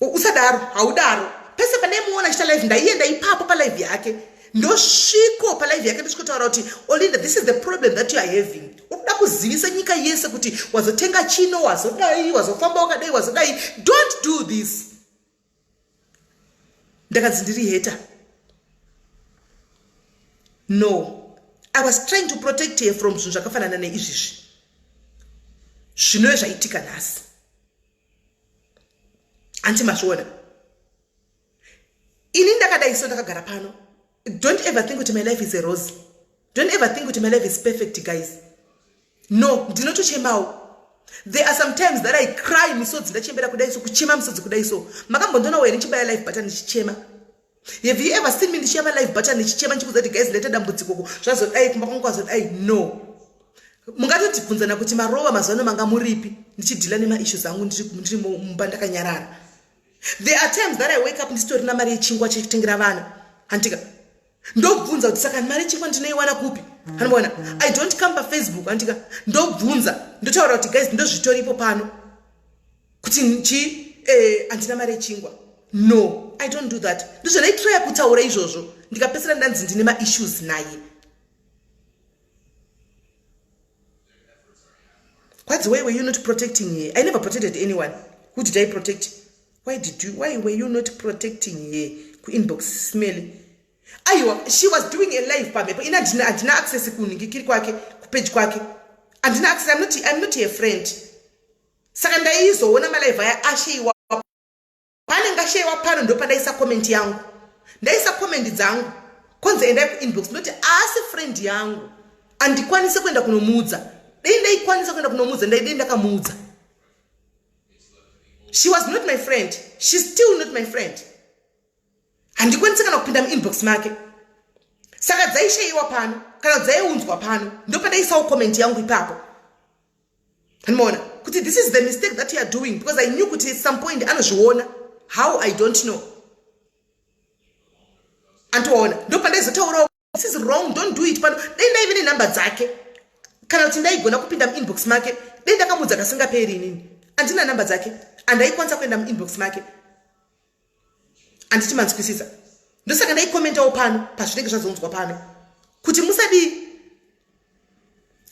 usadaro, haudaro. Pese pandaimuona achiita live, ndaienda ipapo palive yake, ndosviko palive yake, ndosvikotaura kuti, "Olinda, this is the problem that you are having. Uri kuda kuzivisa nyika yese kuti wazotenga chino, wazodai, wazofamba wakadai, wazodai. Don't do this." Ndakanzi ndiri hater. No, I was trying to protect her from zvinhu zvakafanana neizvizvi zvinove zvaitika nhasi, hanti mazviona? Ini ndakadai so, ndakagara pano. Don't ever think kuti my life is a rose. Don't ever think kuti my life is perfect, guys. No, ndinotochemawo. There are some times that I cry, misodzi ndachembera kudai so, kuchema misodzi kudai so. Makambondonawo here ndichibaya live button ndichichema? Have you ever seen me ndichiyama live button ndichichema ndichikuudza kuti guys leta dambudziko ko zvazodai kumba kwangu kwazodai? No. Mungatotibvunzana kuti marova mazuva ano manga muripi ndichidhila nemaissues angu ndiri mumba ndakanyarara. There are times that I wake up ndisitorina mari yechingwa chekutengera vana. Handika ndobvunza kuti saka mari yechingwa ndinoiwana kupi? Handiona I don't come pafacebook handika ndobvunza ndotaura kuti guys ndozvitoripo pano kuti chi handina mari yechingwa. No, I don't do that. Ndozvandaitraya kutaura izvozvo ndikapesera ndanzi ndine maissues naye. Kwadzi, why were you not protecting her? I never protected anyone. Who did I protect? Why did you, why were you not protecting her? Kuinbox smell. Aiwa, she was doing a live pamhepo. Ina handina access kunhingikiri kwake, kupage kwake. Handina access, I'm not her friend. Saka ndaizoona malive aya asheiwa. Panenge asheyiwa pano ndopandaisa comment yangu. Ndaisa comment dzangu. Konzi endai kuinbox ndoti aasi friend yangu. Handikwanisi kuenda kunomuudza. Dei ndaikwanisa kuenda kunomuudza ndaidei ndakamuudza. She was not my friend. She's still not my friend. Handikwanisi kana kupinda muinbox make. Saka dzaisheyiwa pano kana dzaiunzwa pano ndopandaisawo comment yangu ipapo. Anoona kuti this is the mistake that you are doing because I knew kuti at some point anozviona. How I don't know. Antoona ndopandaizotaurawo this is wrong, don't do it pano. Dei ndaive nenhamba dzake kana kuti ndaigona kupinda muinbox make dei ndakamudza kasingaperi inini. Handina nhamba dzake, handaikwanisa kuenda muinbox make. Handiti manzwisisa? Ndosaka ndaikomentawo pano pazvinenge zvazounzwa pano kuti musadii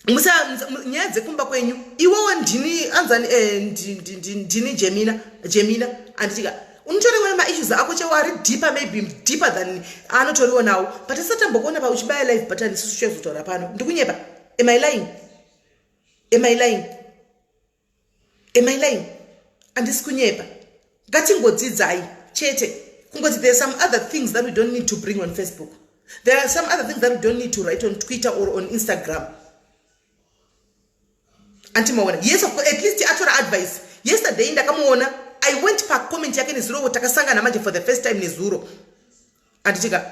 musa nyaya dzekumba kwenyu. Iwewo ndini anzani ndini Jemina Jemina handitika unotoriwo nemaissues ako chaiwo ari deeper, maybe deeper than anotoriwo nawo, but isati tambokuona pa uchibaya live button isusu chazotaura pano. Ndikunyepa? Am I lying? Am I lying? Am I lying? Handisi kunyepa. Ngatingodzidzai chete kungoti there are some other things that we don't need to bring on Facebook. There are some other things that we don't need to write on Twitter or on Instagram. Antimaona, yes, of course, at least atora advice. Yesterday ndakamuona, I went pacomment yake nezuro. Takasangana manje for the first time nezuro. Anditika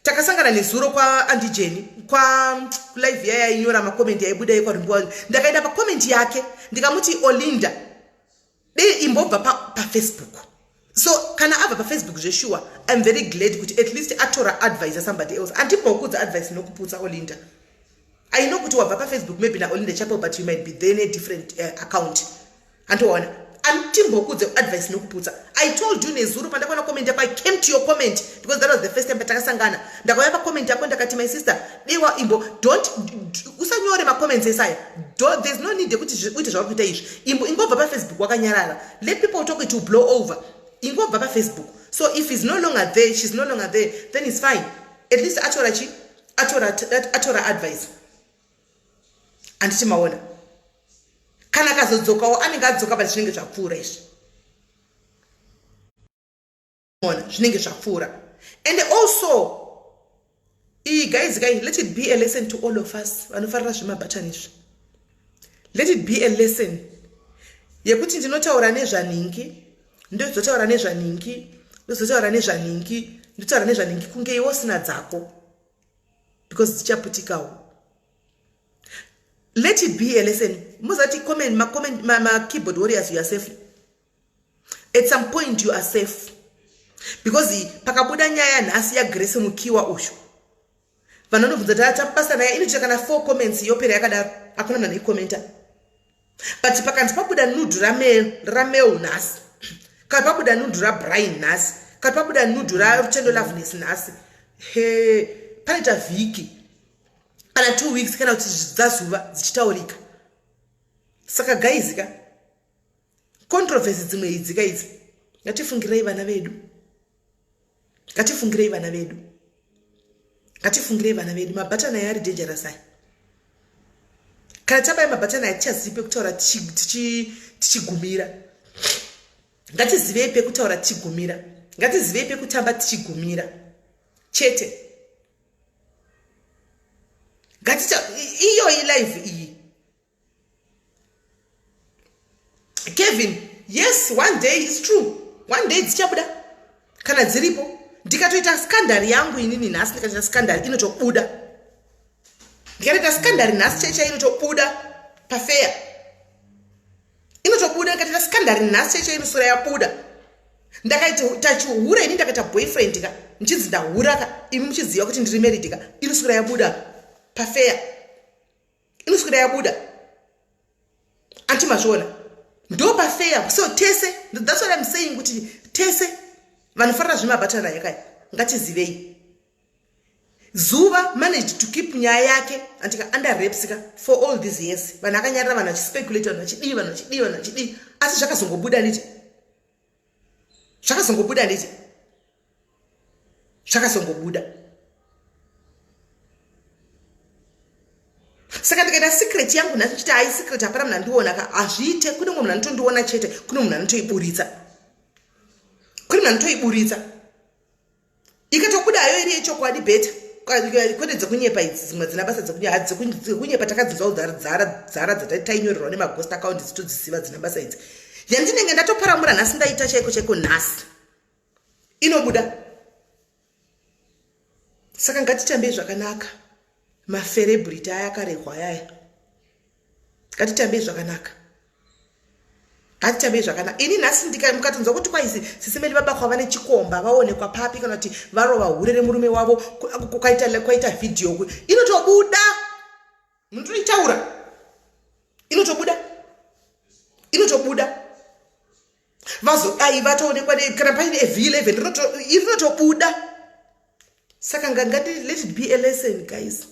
takasangana nezuro kwaandijeni kwa live yaya yainyora macomment yaibuda yekwarumbiwa. Ndakaenda pacomment yake ndikamuti Olinda dei imbobva pafacebook pa. So kana abva pafacebook zveshuwa, I'm very glad kuti at least atora advice yasomebody else. Andimbokudza advice nokuputsa Olinda. I know kuti wabva pafacebook maybe naOlinda Chapel, but you might be there nedifferent account. Andiwaona andimbokudze advice nokuputsa. I told you nezuro pandakaona comment yako, I came to your comment because that was the first time patakasangana. Ndakauya pacomment yako ndakati, my sister, dewa imbo don't usanyore macomments esaya. There's no need yekuti uite zvauri kuita izvi. Imbo ingobva pafacebook wakanyarara. Let people talk, it will blow over. Ingobva pafacebook. So if he's no longer there, she's no longer there, then it's fine. At least atora chi atora advice. Handiti maona kana akazodzokawo anenge adzoka, but zvinenge zvapfuura izvi. Ona zvinenge zvapfuura. And also iyi guys, guys, let it be a lesson to all of us vanofarira zvemabhatani izvi. Let it be a lesson yekuti ndinotaura nezvanhingi, ndozotaura nezvanhingi, ndozotaura nezvanhingi, ndotaura nezvanhingi kunge iwe usina dzako because dzichaputikawo. Let it be a lesson. Muzati comment macomment ma-keyboard warriors, you are safe at some point. You are safe because pakabuda nyaya nhasi yaGrace Mukiwa uyu, vanhu vanobvunza tabasa naye inoita kana four comments yopera yakadaro, hakuna munhu anoikomenta. But pakanzi pabuda nude raMel nhasi, kana pabuda nude raBrian nhasi, kana pabuda nude raRutendo Loveness nhasi, he panoita vhiki kana 2 weeks kana kuti dzazuva dzichitaurika. Saka guys ka, controversy dzimwe idzi ka idzi, ngatifungirei vana vedu, ngatifungirei vana vedu, ngatifungirei vana vedu. Mabhatani aya ari dangerous aya. Kana tabaya mabhatani aya tichazivi pekutaura tichigumira. Ngatizivei pekutaura tichigumira, ngatizivei pekutamba tichigumira chete. Ngatita iyoyi live iyi. Kevin, yes, one day is true, one day dzichabuda kana dziripo. Ndikatoita scandal yangu inini nhasi, ndikatoita scandal inotobuda. Ndikatoita scandal nhasi chaicha inotobuda pafeya. Inotobuda. Ndikatoita scandal nhasi chaicha inoswera yabuda. Ndakaita chihure ini, ndakaita boyfriend ka, ndichinzi ndahura ka, imi muchiziva kuti ndiri married ka, inoswera yabuda pafeya. Inoswera yabuda. Anti mazviona, ndo pafeya. So tese, that's what I'm saying, kuti tese vanofarira zvemabhatana yakaya, ngatizivei. Zuva managed to keep nyaya yake andika under wraps ka for all these years. Vanhu akanyarira, vanhu vachispekulate, vanhu vachidii, vanhu vachidii, vanhu vachidii, asi zvakazongobuda nditi, zvakazongobuda nditi, zvakazongobuda. Saka ndikaita secret yangu nhasi chiti hai secret, hapana munhu andiona ka, hazviite. Kune mumwe munhu anotondiona chete, kune munhu anotoiburitsa, kune munhu anotoiburitsa. Ikatobuda hayo iri yechokwadi, better, kwete dzekunyepa idzi. Dzimwe dzina basa dzekunyepa takadzinzwawo dzara dzara dzatainyorerwa nemaghost account, dzitodziziva dzina basa idzi. Yandinenge ndatoparamura nhasi, ndaita chaiko chaiko nhasi, inobuda. Saka ngatitambei zvakanaka. Macerebrity aya akarehwa ayaya, ngatitambei zvakanaka, ngatitambei zvakanaka. Ini nhasi mukatonzwa kuti kwaisi Sisi Melly vabakwa vane chikomba, vaonekwa papi, kana kuti varova hure remurume wavo, kwaita vhidhiyo, inotobuda. Munotoitaura, inotobuda, inotobuda. Vazodai vatoonekwa, kana paine v11, rinotobuda. Saka ngati let it be a lesson, guys,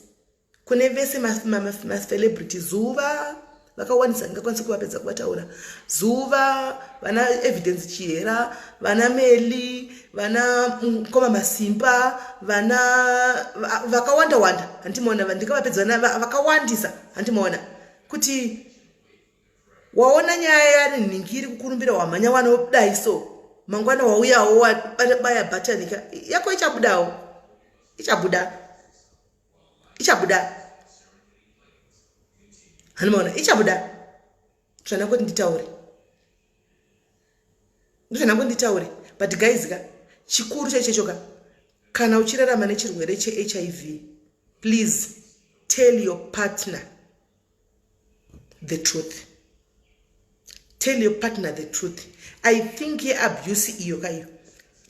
kune vese macelebrity. Zuva vakawandisa, ndingakwanisi kuvapedza kuvataura. Zuva, vana Evidence Chihera, vana Meli, vana Mkoma Masimba, vana vakawanda wanda, handimaona, ndingavapedza vakawandisa. Handimaona kuti waona nyaya yarinhingi iri kukurumbira, wamhanya wanodai, so mangwana wauyawo wabaya bhatanika yako, ichabudawo, ichabuda, ichabuda. Hanimaona, ichabuda. Zvana kuti nditaure, ndozvana kuti nditaure. But guys ka, chikuru chaichecho ka, kana uchirarama nechirwere cheHIV, please tell your partner the truth. Tell your partner the truth. I think yeabuse iyo ka, iyo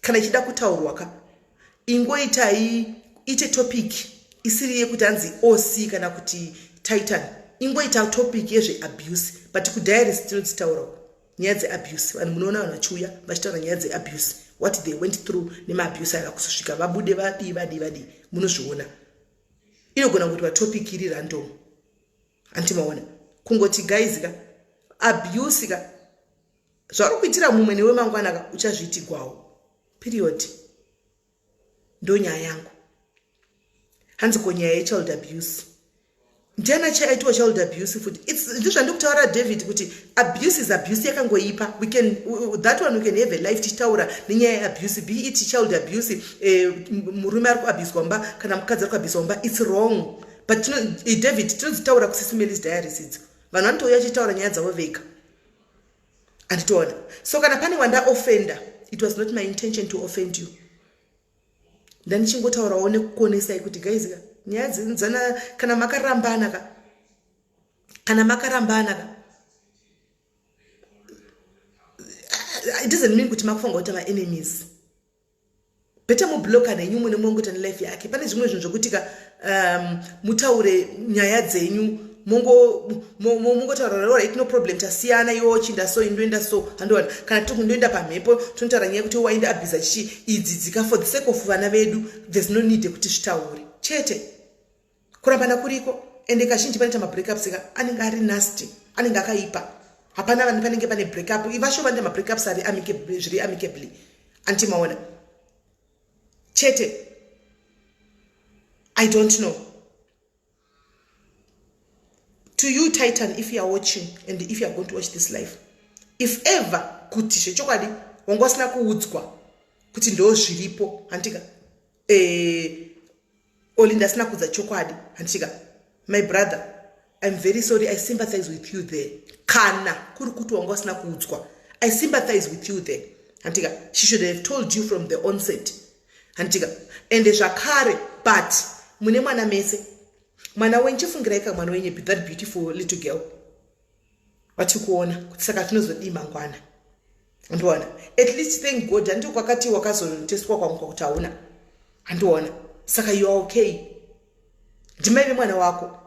kana ichida kutaurwa ka, ingoitai ite topic isiri yekuti hanzi oc kana kuti Titan. Ingoita topic yezveabuse. But kudiaries tinodzitaurawo nyaya dzeabuse. Vanhu munoona vanhu vachiuya vachitaura nyaya dzeabuse, what they went through nemaabuse aya, kusvika vabude, vadii, vadii, vadii, munozviona. Inogona kuitwa topic iri random. Handimaona kungoti guys ka, abuse ka, zvauri kuitira mumwe newe mangwana ka uchazviitigwawo, period. Ndo nyaya yangu. Hanzi ko nyaya yechild abuse, ndiana chaitwa child abuse futi? Ndizvandikutaura, David, kuti abuse is abuse, yakangoipa. We can, that one we can have a life tichitaura nenyaya yeabuse, be it child abuse, murume ari kuabuswa mba kana mukadzi ari kuabuswa mba, it's wrong. But David, tinodzitaura kuSisi Melly's Diaries idzo. Vanhu vanotouya vachitaura nyaya dzavo vega, handitoona. So kana pane wanda offender, it was not my intention to offend you. Ndandichingotaurawo nekukonesai kuti guys ka, nyaya dzana kana makarambana ka, kana makarambana ka, it doesn't mean kuti makufanira kuita maenemies. Better mubloka nenyu, mune mongoita nelife yake. Pane zvimwe zvinhu zvokuti ka mutaure nyaya dzenyu, mongotaura, "Right, no problem, tasiyana, iwe wochinda so, indoenda so." Handiwana kana tiri kundoenda pamhepo, tonotaura nyaya yekuti waenda abhiza chichi idzi dzika. For the sake of vana vedu, there's no need yekuti zvitaure chete. Kurambana kuriko, ende kazhinji panoita mabreakups ka anenge ari nasty, anenge akaipa. Hapana vanhu panenge pane breakup vasho vanoita mabreakups ari amicable, zviri amicably. Antimaona chete. I don't know. To you, Titan, if you are watching and if you are going to watch this live, if ever kuti zvechokwadi wanga usina kuudzwa kuti ndo zviripo, handika, Olinda asina kuudza chokwadi, handika, my brother, I'm very sorry. I sympathize with you there. Kana kuri kuti wanga usina kuudzwa, I sympathize with you there, handika. She should have told you from the onset. Handitika ende zvakare but mune mwana mese mwana wenyu chifungirai ka mwana wenyu that beautiful little girl vatikuona kuti saka tinozodii mangwana andiona at least thank god handiti kwakati wakazotestwa kwangu kwakuti hauna andiona saka you are okay ndimai vemwana wako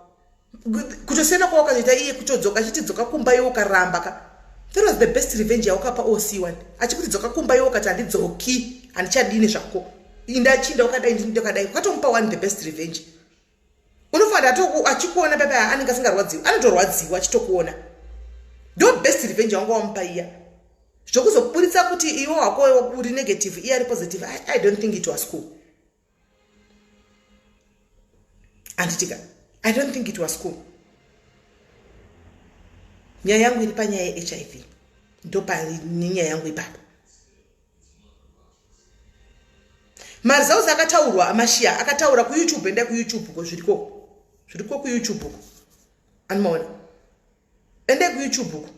kutosiyana kwawakazoita iye kutodzoka achiti dzoka kumba iwe ukaramba ka that was the best revenge yawakapa oc one achikuti dzoka kumba iwe ukati handidzoki handichadini zvako indachinda wakadai ndakadai ukatomupa one the best revenge unofanira ato achikuona pepa anenge asingarwadziwi anotorwadziwa achitokuona ndo best revenge wanga wamupa iya zvokuzoburitsa kuti iwe wako uri negative iye ari positive I, i don't think it was cool anditika i don't think it was cool nyaya yangu iri panyaya yehiv ndopane nyaya yangu ipapo Maresults akataurwa amashiya akataura kuyoutube endai kuyoutube ko zviriko zviriko kuyoutube ko animaona endai kuyoutube ko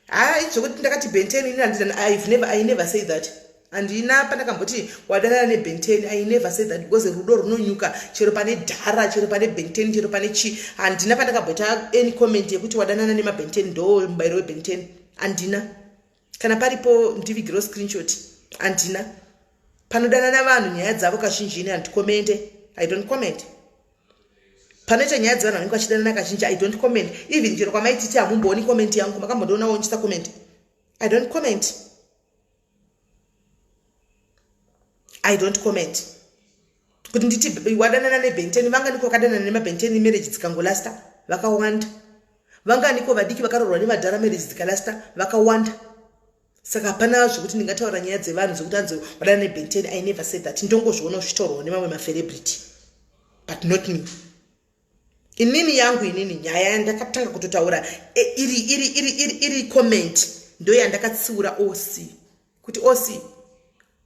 haa zvekuti ndakati benten ini handina i've never i never say that handina pandakamboti wadanana nebenten i never say that because rudo runonyuka chero pane dhara chero pane benten chero pane chi handina pandakamboita any comment yekuti wadanana nemabenten ndo mubayiro webenten handina kana paripo ndivigiro screenshot handina panodanana vanhu nyaya dzavo kazhinji ini handikomente i don't comment panoita nyaya dzevanhu vanenge vachidanana kazhinji i don't comment even chero kwamaititi hamumbooni comment yangu makambondoonawo ndichisa comment i don't comment i don't comment kuti nditi wadanana nebenteni vanganiko vakadanana nemabenteni marriage dzikangolasta vakawanda vanganiko vadiki vakarorwa nevadhara marriage dzikalasta vakawanda saka hapana zvekuti ndingataura nyaya dzevanhu dzekuti anzi wadanana nebenteni i never said that ndongozviona zvichitaurwa nemamwe macelebrity but not me inini yangu inini nyaya yandakatanga kutotaura e, iri iri iri iri iri comment ndo yandakatsiura oc kuti oc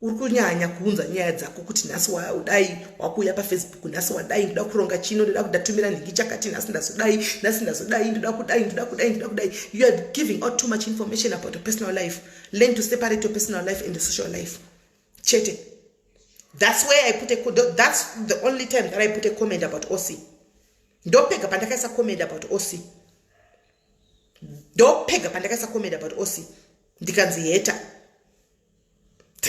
uri kunyanya kuunza nyaya dzako kuti nhasi wadai wakuuya pafacebook nhasi wadai ndoda kuronga chino ndoda kudatumira nhingi chakati nhasi ndazodai nhasi ndazodai ndoda kudai ndoda kudai ndoda kudai you are giving out too much information about your personal life learn to separate your personal life and the social life chete that's where i put a that's the only time that i put a comment about oc ndopega pandakaisa comment about oc ndopega pandakaisa comment about oc ndikanzi heta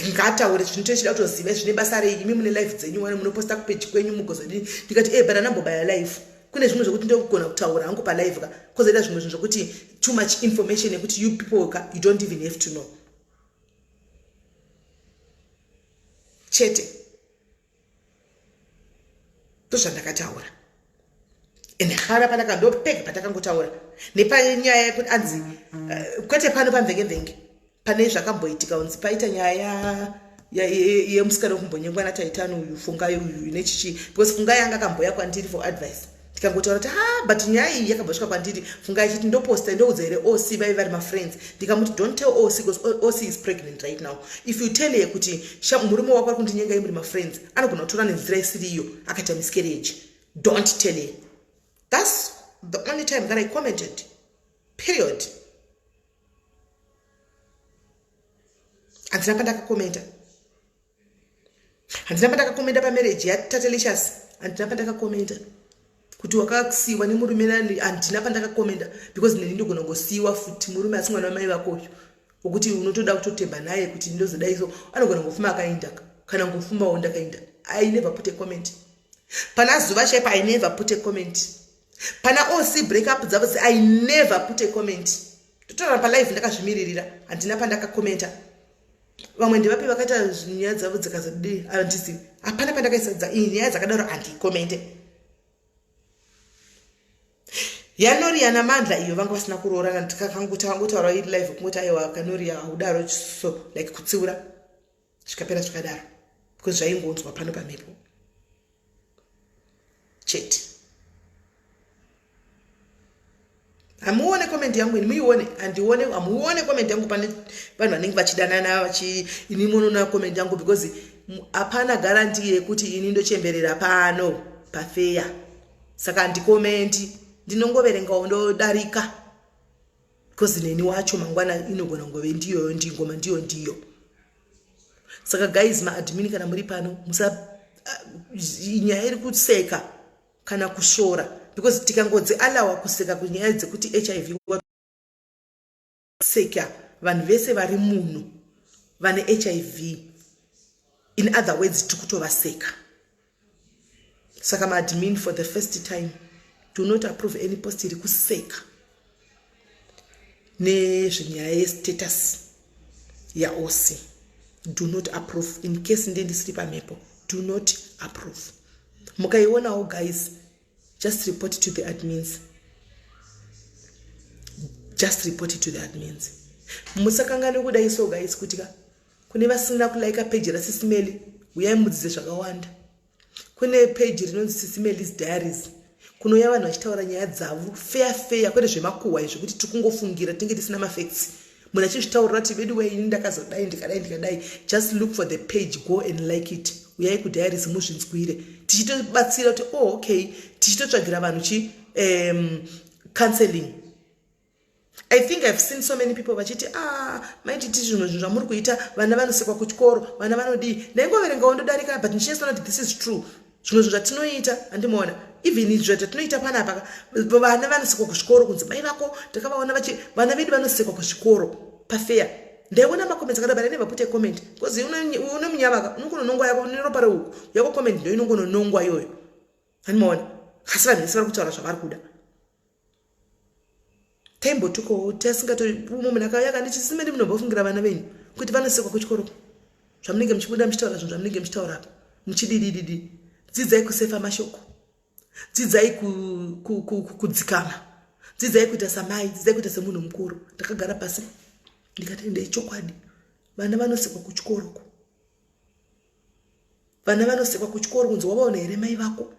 ndingataure zvinhu tochida kutoziva zvine basa rei imi mune life dzenyu wane munoposta kupeji kwenyu mugozodini ndikati e eh, but anambobaya life kune zvimwe zvekuti ndokugona kutaura hangu palive ka kozoita zvimwe zvinhu zvekuti too much information yekuti you people ka you don't even have to know chete ndozvandakataura and hara panaka ndopega patakangotaura nepanyaya yekuti anzi eh, kwete pano pamvenge mvenge pane zvakamboitika unzi paita nyaya yemusikana wekumbonyengwa nataitani uyu fungai uyu nechichi because fungai anga akamboya kwandiri for advice ndikangotaura kuti ha ah, but nyaya iyi yakambosvika kwandiri fungai achiti ndoposta ndoudza here oc vaive vari mafriends ndikamuti don't tell oc because oc is pregnant right now if you tell her kuti murume wako ari kundinyenga imuri mafriends anogona kutora nenzira isiri iyo akaita miscarriage don't tell her that's the only time that i commented period handina pandakakomenta handina pandakakomenda pamarriage yatatelicious handina pandakakomenda kuti wakasiiwa nemurume nani handina pandakakomenda because neni ndogona kungosiiwa futi murume asi mwana wamai vako uyu wekuti unotoda kutotemba naye kuti ndozodai so anogona kungofuma akaenda kana ngofumawo ndakaenda i never put a comment pana zuva chaipo i never put a comment pana oc break up dzavo i never put a comment totaura palive ndakazvimiririra handina pandakakomenta vamwe ndevapi vakaita nyaya dzavo dzikazodii handizivi hapana pandakaisa iyi nyaya dzakadaro handikomente yanoria namandla iyo vanga vasina kuroorana ndikakangotaura iri live kungoti aiwa kanoria haudaro so like kutsiura zvikapera zvakadaro because zvaingonzwa pano pamhepo chete hamuone comment yangu ini muione handione hamuone comment yangu pane vanhu vanenge vachidanana vachi ini munoona comment yangu because hapana garanti yekuti ini ndochemberera pano pafeya saka handikomenti ndinongoverengawo ndodarika because neni wacho mangwana inogona kungove ndiyoyo ndingoma ndiyo ndiyo. Saka guys, maadmin, kana muri pano, musa nyaya iri kuseka kana kusvora, because tikangodzi allowa kuseka kunyaya dzekuti HIV, seka vanhu vese vari munhu vane HIV, in other words, tiri kutovaseka. Saka maadmin, for the first time, do not approve any post iri kuseka nezvenyaya yestatus yaOC. Do not approve. In case nde ndisiri pamhepo, do not approve. Mukaionawo guys, just report to the admins, just report to the admins. Musakangane kudai. So guys, kuti ka kune vasina kulaika peji raSisi Melly, uyai mudzidze zvakawanda. Kune peji rinonzi Sisi Melly's Diaries, kunouya vanhu vachitaura nyaya dzavo fair fair, kwete zvemakuhwa izvi kuti tiri kungofungira, tinge tisina mafacts. Munhu achizvitaurira kuti vedu wei, ini ndakazodai, ndikadai, ndikadai. Just look for the page, go and like it. Uyai kudiaries muzvinzwire, tichitobatsira kuti, oh okay, tichitotsvagira vanhu chi counseling. I think I've seen so many people vachiti, "Ah, maititi zvimwe zvinhu zvamuri kuita, vana vanosekwa kuchikoro, vana vanodii." Ndaingoverengawo ndodarika, but ndichinyatsona kuti this is true. Zvimwe zvinhu zvatinoita, handimaona, even izvo zvatinoita panapa, vana vanosekwa kuzvikoro, kunzi mai vako takavaona vachi, vana vedu vanosekwa kuzvikoro pafair. Ndaiona macomments akada, but I never put a comment because une munyavaka unongononongwa yako neropa reuku yako, comment ndo inongononongwa iyoyo, handimaona. Asi vanhu vese vari kutaura zvavari kuda. Taimbotukawo tasingato. Umwe munhu akauya akanditi, "Simende, munombofungira vana venyu kuti vanosekwa kuchikoro zvamunenge muchibuda muchitaura zvinhu zvamunenge muchitaura apa muchididididi?" Dzidzai kusefa mashoko, dzidzai kudzikama, dzidzai kuita samai, dzidzai kuita semunhu mukuru. Ndakagara pasi ndikati, ndeichokwadi, vana vanosekwa kuchikoroko, vana vanosekwa kuchikoro, kunzi, "Wavaona here mai vako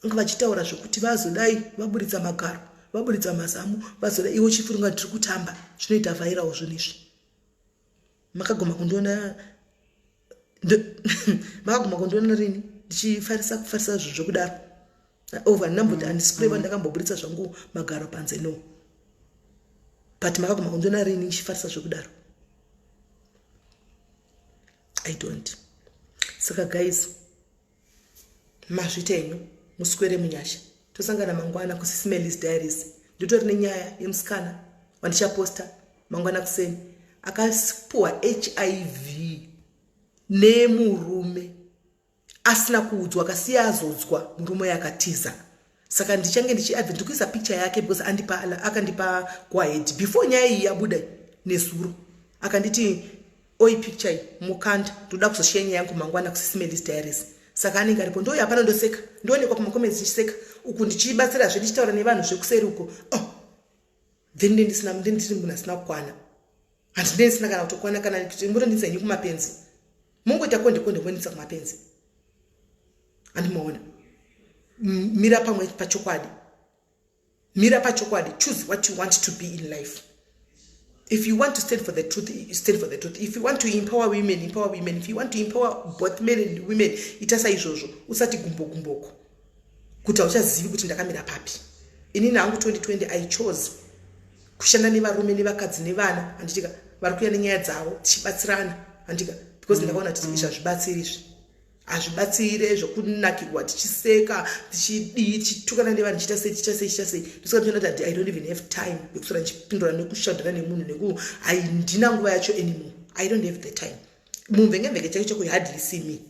anga vachitaura zvokuti vazodai vaburitsa magaro, vaburitsa mazamu, vazodai?" Iwo chifunga tiri kutamba, zvinoita viral zvinhu izvi. Makaguma kundiona, makaguma kundiona rini ndichifarisa kufarisa zvinhu zvokudaro? Over ndinamboti handisi kureva ndakamboburitsa zvangu magaro panze, no, but makaguma kundiona rini ndichifarisa zvokudaro? I don't. Saka guys, mazvita enyu, muswere munyasha. Tosangana mangwana kuSisi Melly's Diaries. Nditori nenyaya yemusikana wandichaposta mangwana kuseni, akapuwa HIV nemurume asina kuudzwa, akasiya azodzwa, murume akatiza. Saka ndichange ndichiadve, ndikuisa picture yake because andipa, akandipa go ahead before nyaya iyi yabuda nezuro. Akanditi, "Oi, picture iyi mukanda, ndoda kuzoshiya nyaya yangu mangwana kuSisi Melly's Diaries." Saka anenge aripo. Ndoyo hapana, ndoseka, ndoonekwa kumacomments ndichiseka uku, ndichibatsirazve, ndichitaura nevanhu zvekuseri uko. Oh, then ndendisina, ndendisiri munhu asina kukwana, handi ndendisina kana kutokwana, kana mutondinisa henyu kumapenzi, mungoita konde konde mondisa kumapenzi, handimaona. Mira pamwe pachokwadi, mira pachokwadi. Choose what you want to be in life. If you want to stand for the truth, you stand for the truth. If you want to empower women, empower women. If you want to empower both men and women, ita saizvozvo. Usati gumbo gumboko kuti hauchazivi kuti ndakamira papi. Inini hangu 2020 I chose kushanda nevarume nevakadzi nevana, handitika, vari kuuya nenyaya dzavo, tichibatsirana, handika, because ndakaona kuti izvi hazvibatsiri, izvi hazvibatsire, zvokunakirwa tichiseka, tichidii, tichitukana nevanhu, tichiita sei, tichiita sei, tichiita sei. Ndosaka ndichiona kuti I don't even have time yekuswera ndichipindura nekushandana nemunhu, neku handina nguva yacho anymore. I don't have the time. Mumvenge chako chako, you hardly see me,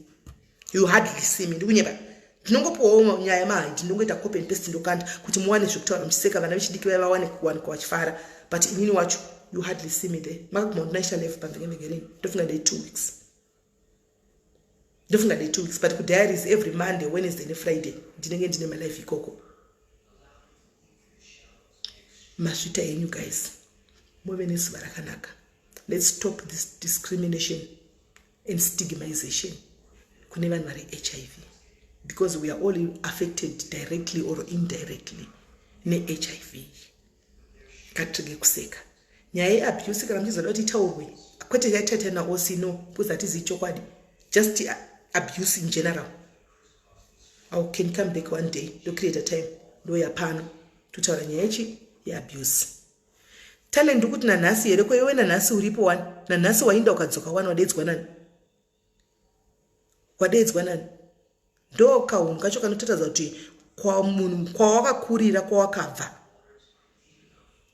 you hardly see me. Ndikunyepa? Ndinongopiwawo nyaya mahaidi, ndinongoita copy and paste, ndokanda kuti muwane zvekutaura muchiseka, vana vechidiki vaya vawane kuwanikwa vachifara. But inini wacho, you hardly see me there. Makaguma ndinaisha live pamvenge rini? Ndofunga ndei 2 weeks, ndofunga ndei 2 weeks. But kudiaries, every Monday, Wednesday neFriday ndinenge ndine malive ikoko. Mazvita enyu guys, muve nezuva rakanaka. Let's stop this discrimination and stigmization kune vanhu vari HIV, because we are all affected directly or indirectly neHIV. Ngatirege kuseka nyaya yeabuse. Kana muchizoda kuti itaurwe, kwete yataita naOC, no, because hatizivi chokwadi, just abuse in general, I can come back one day, ndocreata time, ndoya pano totaura nyaya yechi yeabuse. Talent, kuti nanhasi here? Kweiwe nanhasi uripo wani, nanhasi wainda ukadzoka wani, wadedzwa nani? Wadeedzwa nani? Ndo kahunhu kacho kanotoratidza kuti kwamunhu kwawakakurira, kwawakabva.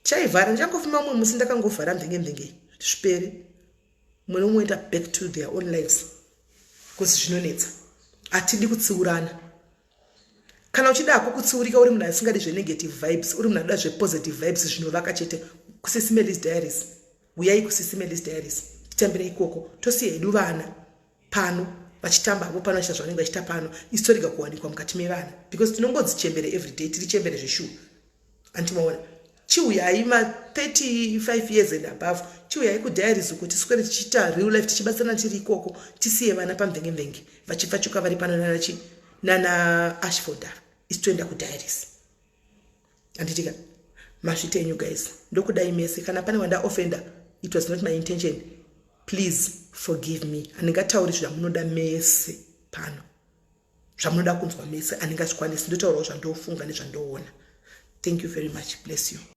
Chaivhara ndichangofuma mumwe musi, ndakangovhara mvenge mvenge kuti zvipere, mumwe nomwe oenda back to their own lives, because zvinonetsa. Hatidi kutsiurana. Kana uchida hako kutsiurika, uri munhu asingadi zvenegative vibes, uri munhu anoda zvepositive vibes, zvinovaka chete, kuSisi Melly's Diaries, uyai kuSisi Melly's Diaries, titambire ikoko. Tosiya hedu vana pano vachitamba havo pano, vachiita zvavanenge vachiita pano. Isu torega kuwanikwa mukati mevana, because tinongodzi chembere everyday, tiri chembere zveshuwa. Andimaona, chiuyai ma35 years and above, chiuyai kudiaries uko, tiswere tichiita real life, tichibatsirana tiri ikoko. Tisiye vana pamvenge-mvenge vachipfachuka vari pano nanachi nana Ashford ava, isu toenda kudiaries. Handitika mazvita enyu guys, ndokudai mese. Kana pane wanda offenda, it was not my intention, please forgive me. Handingatauri zvamunoda mese pano, zvamunoda kunzwa mese handingazvikwanisi. Ndotaurawo zvandofunga nezvandoona. Thank you very much, bless you.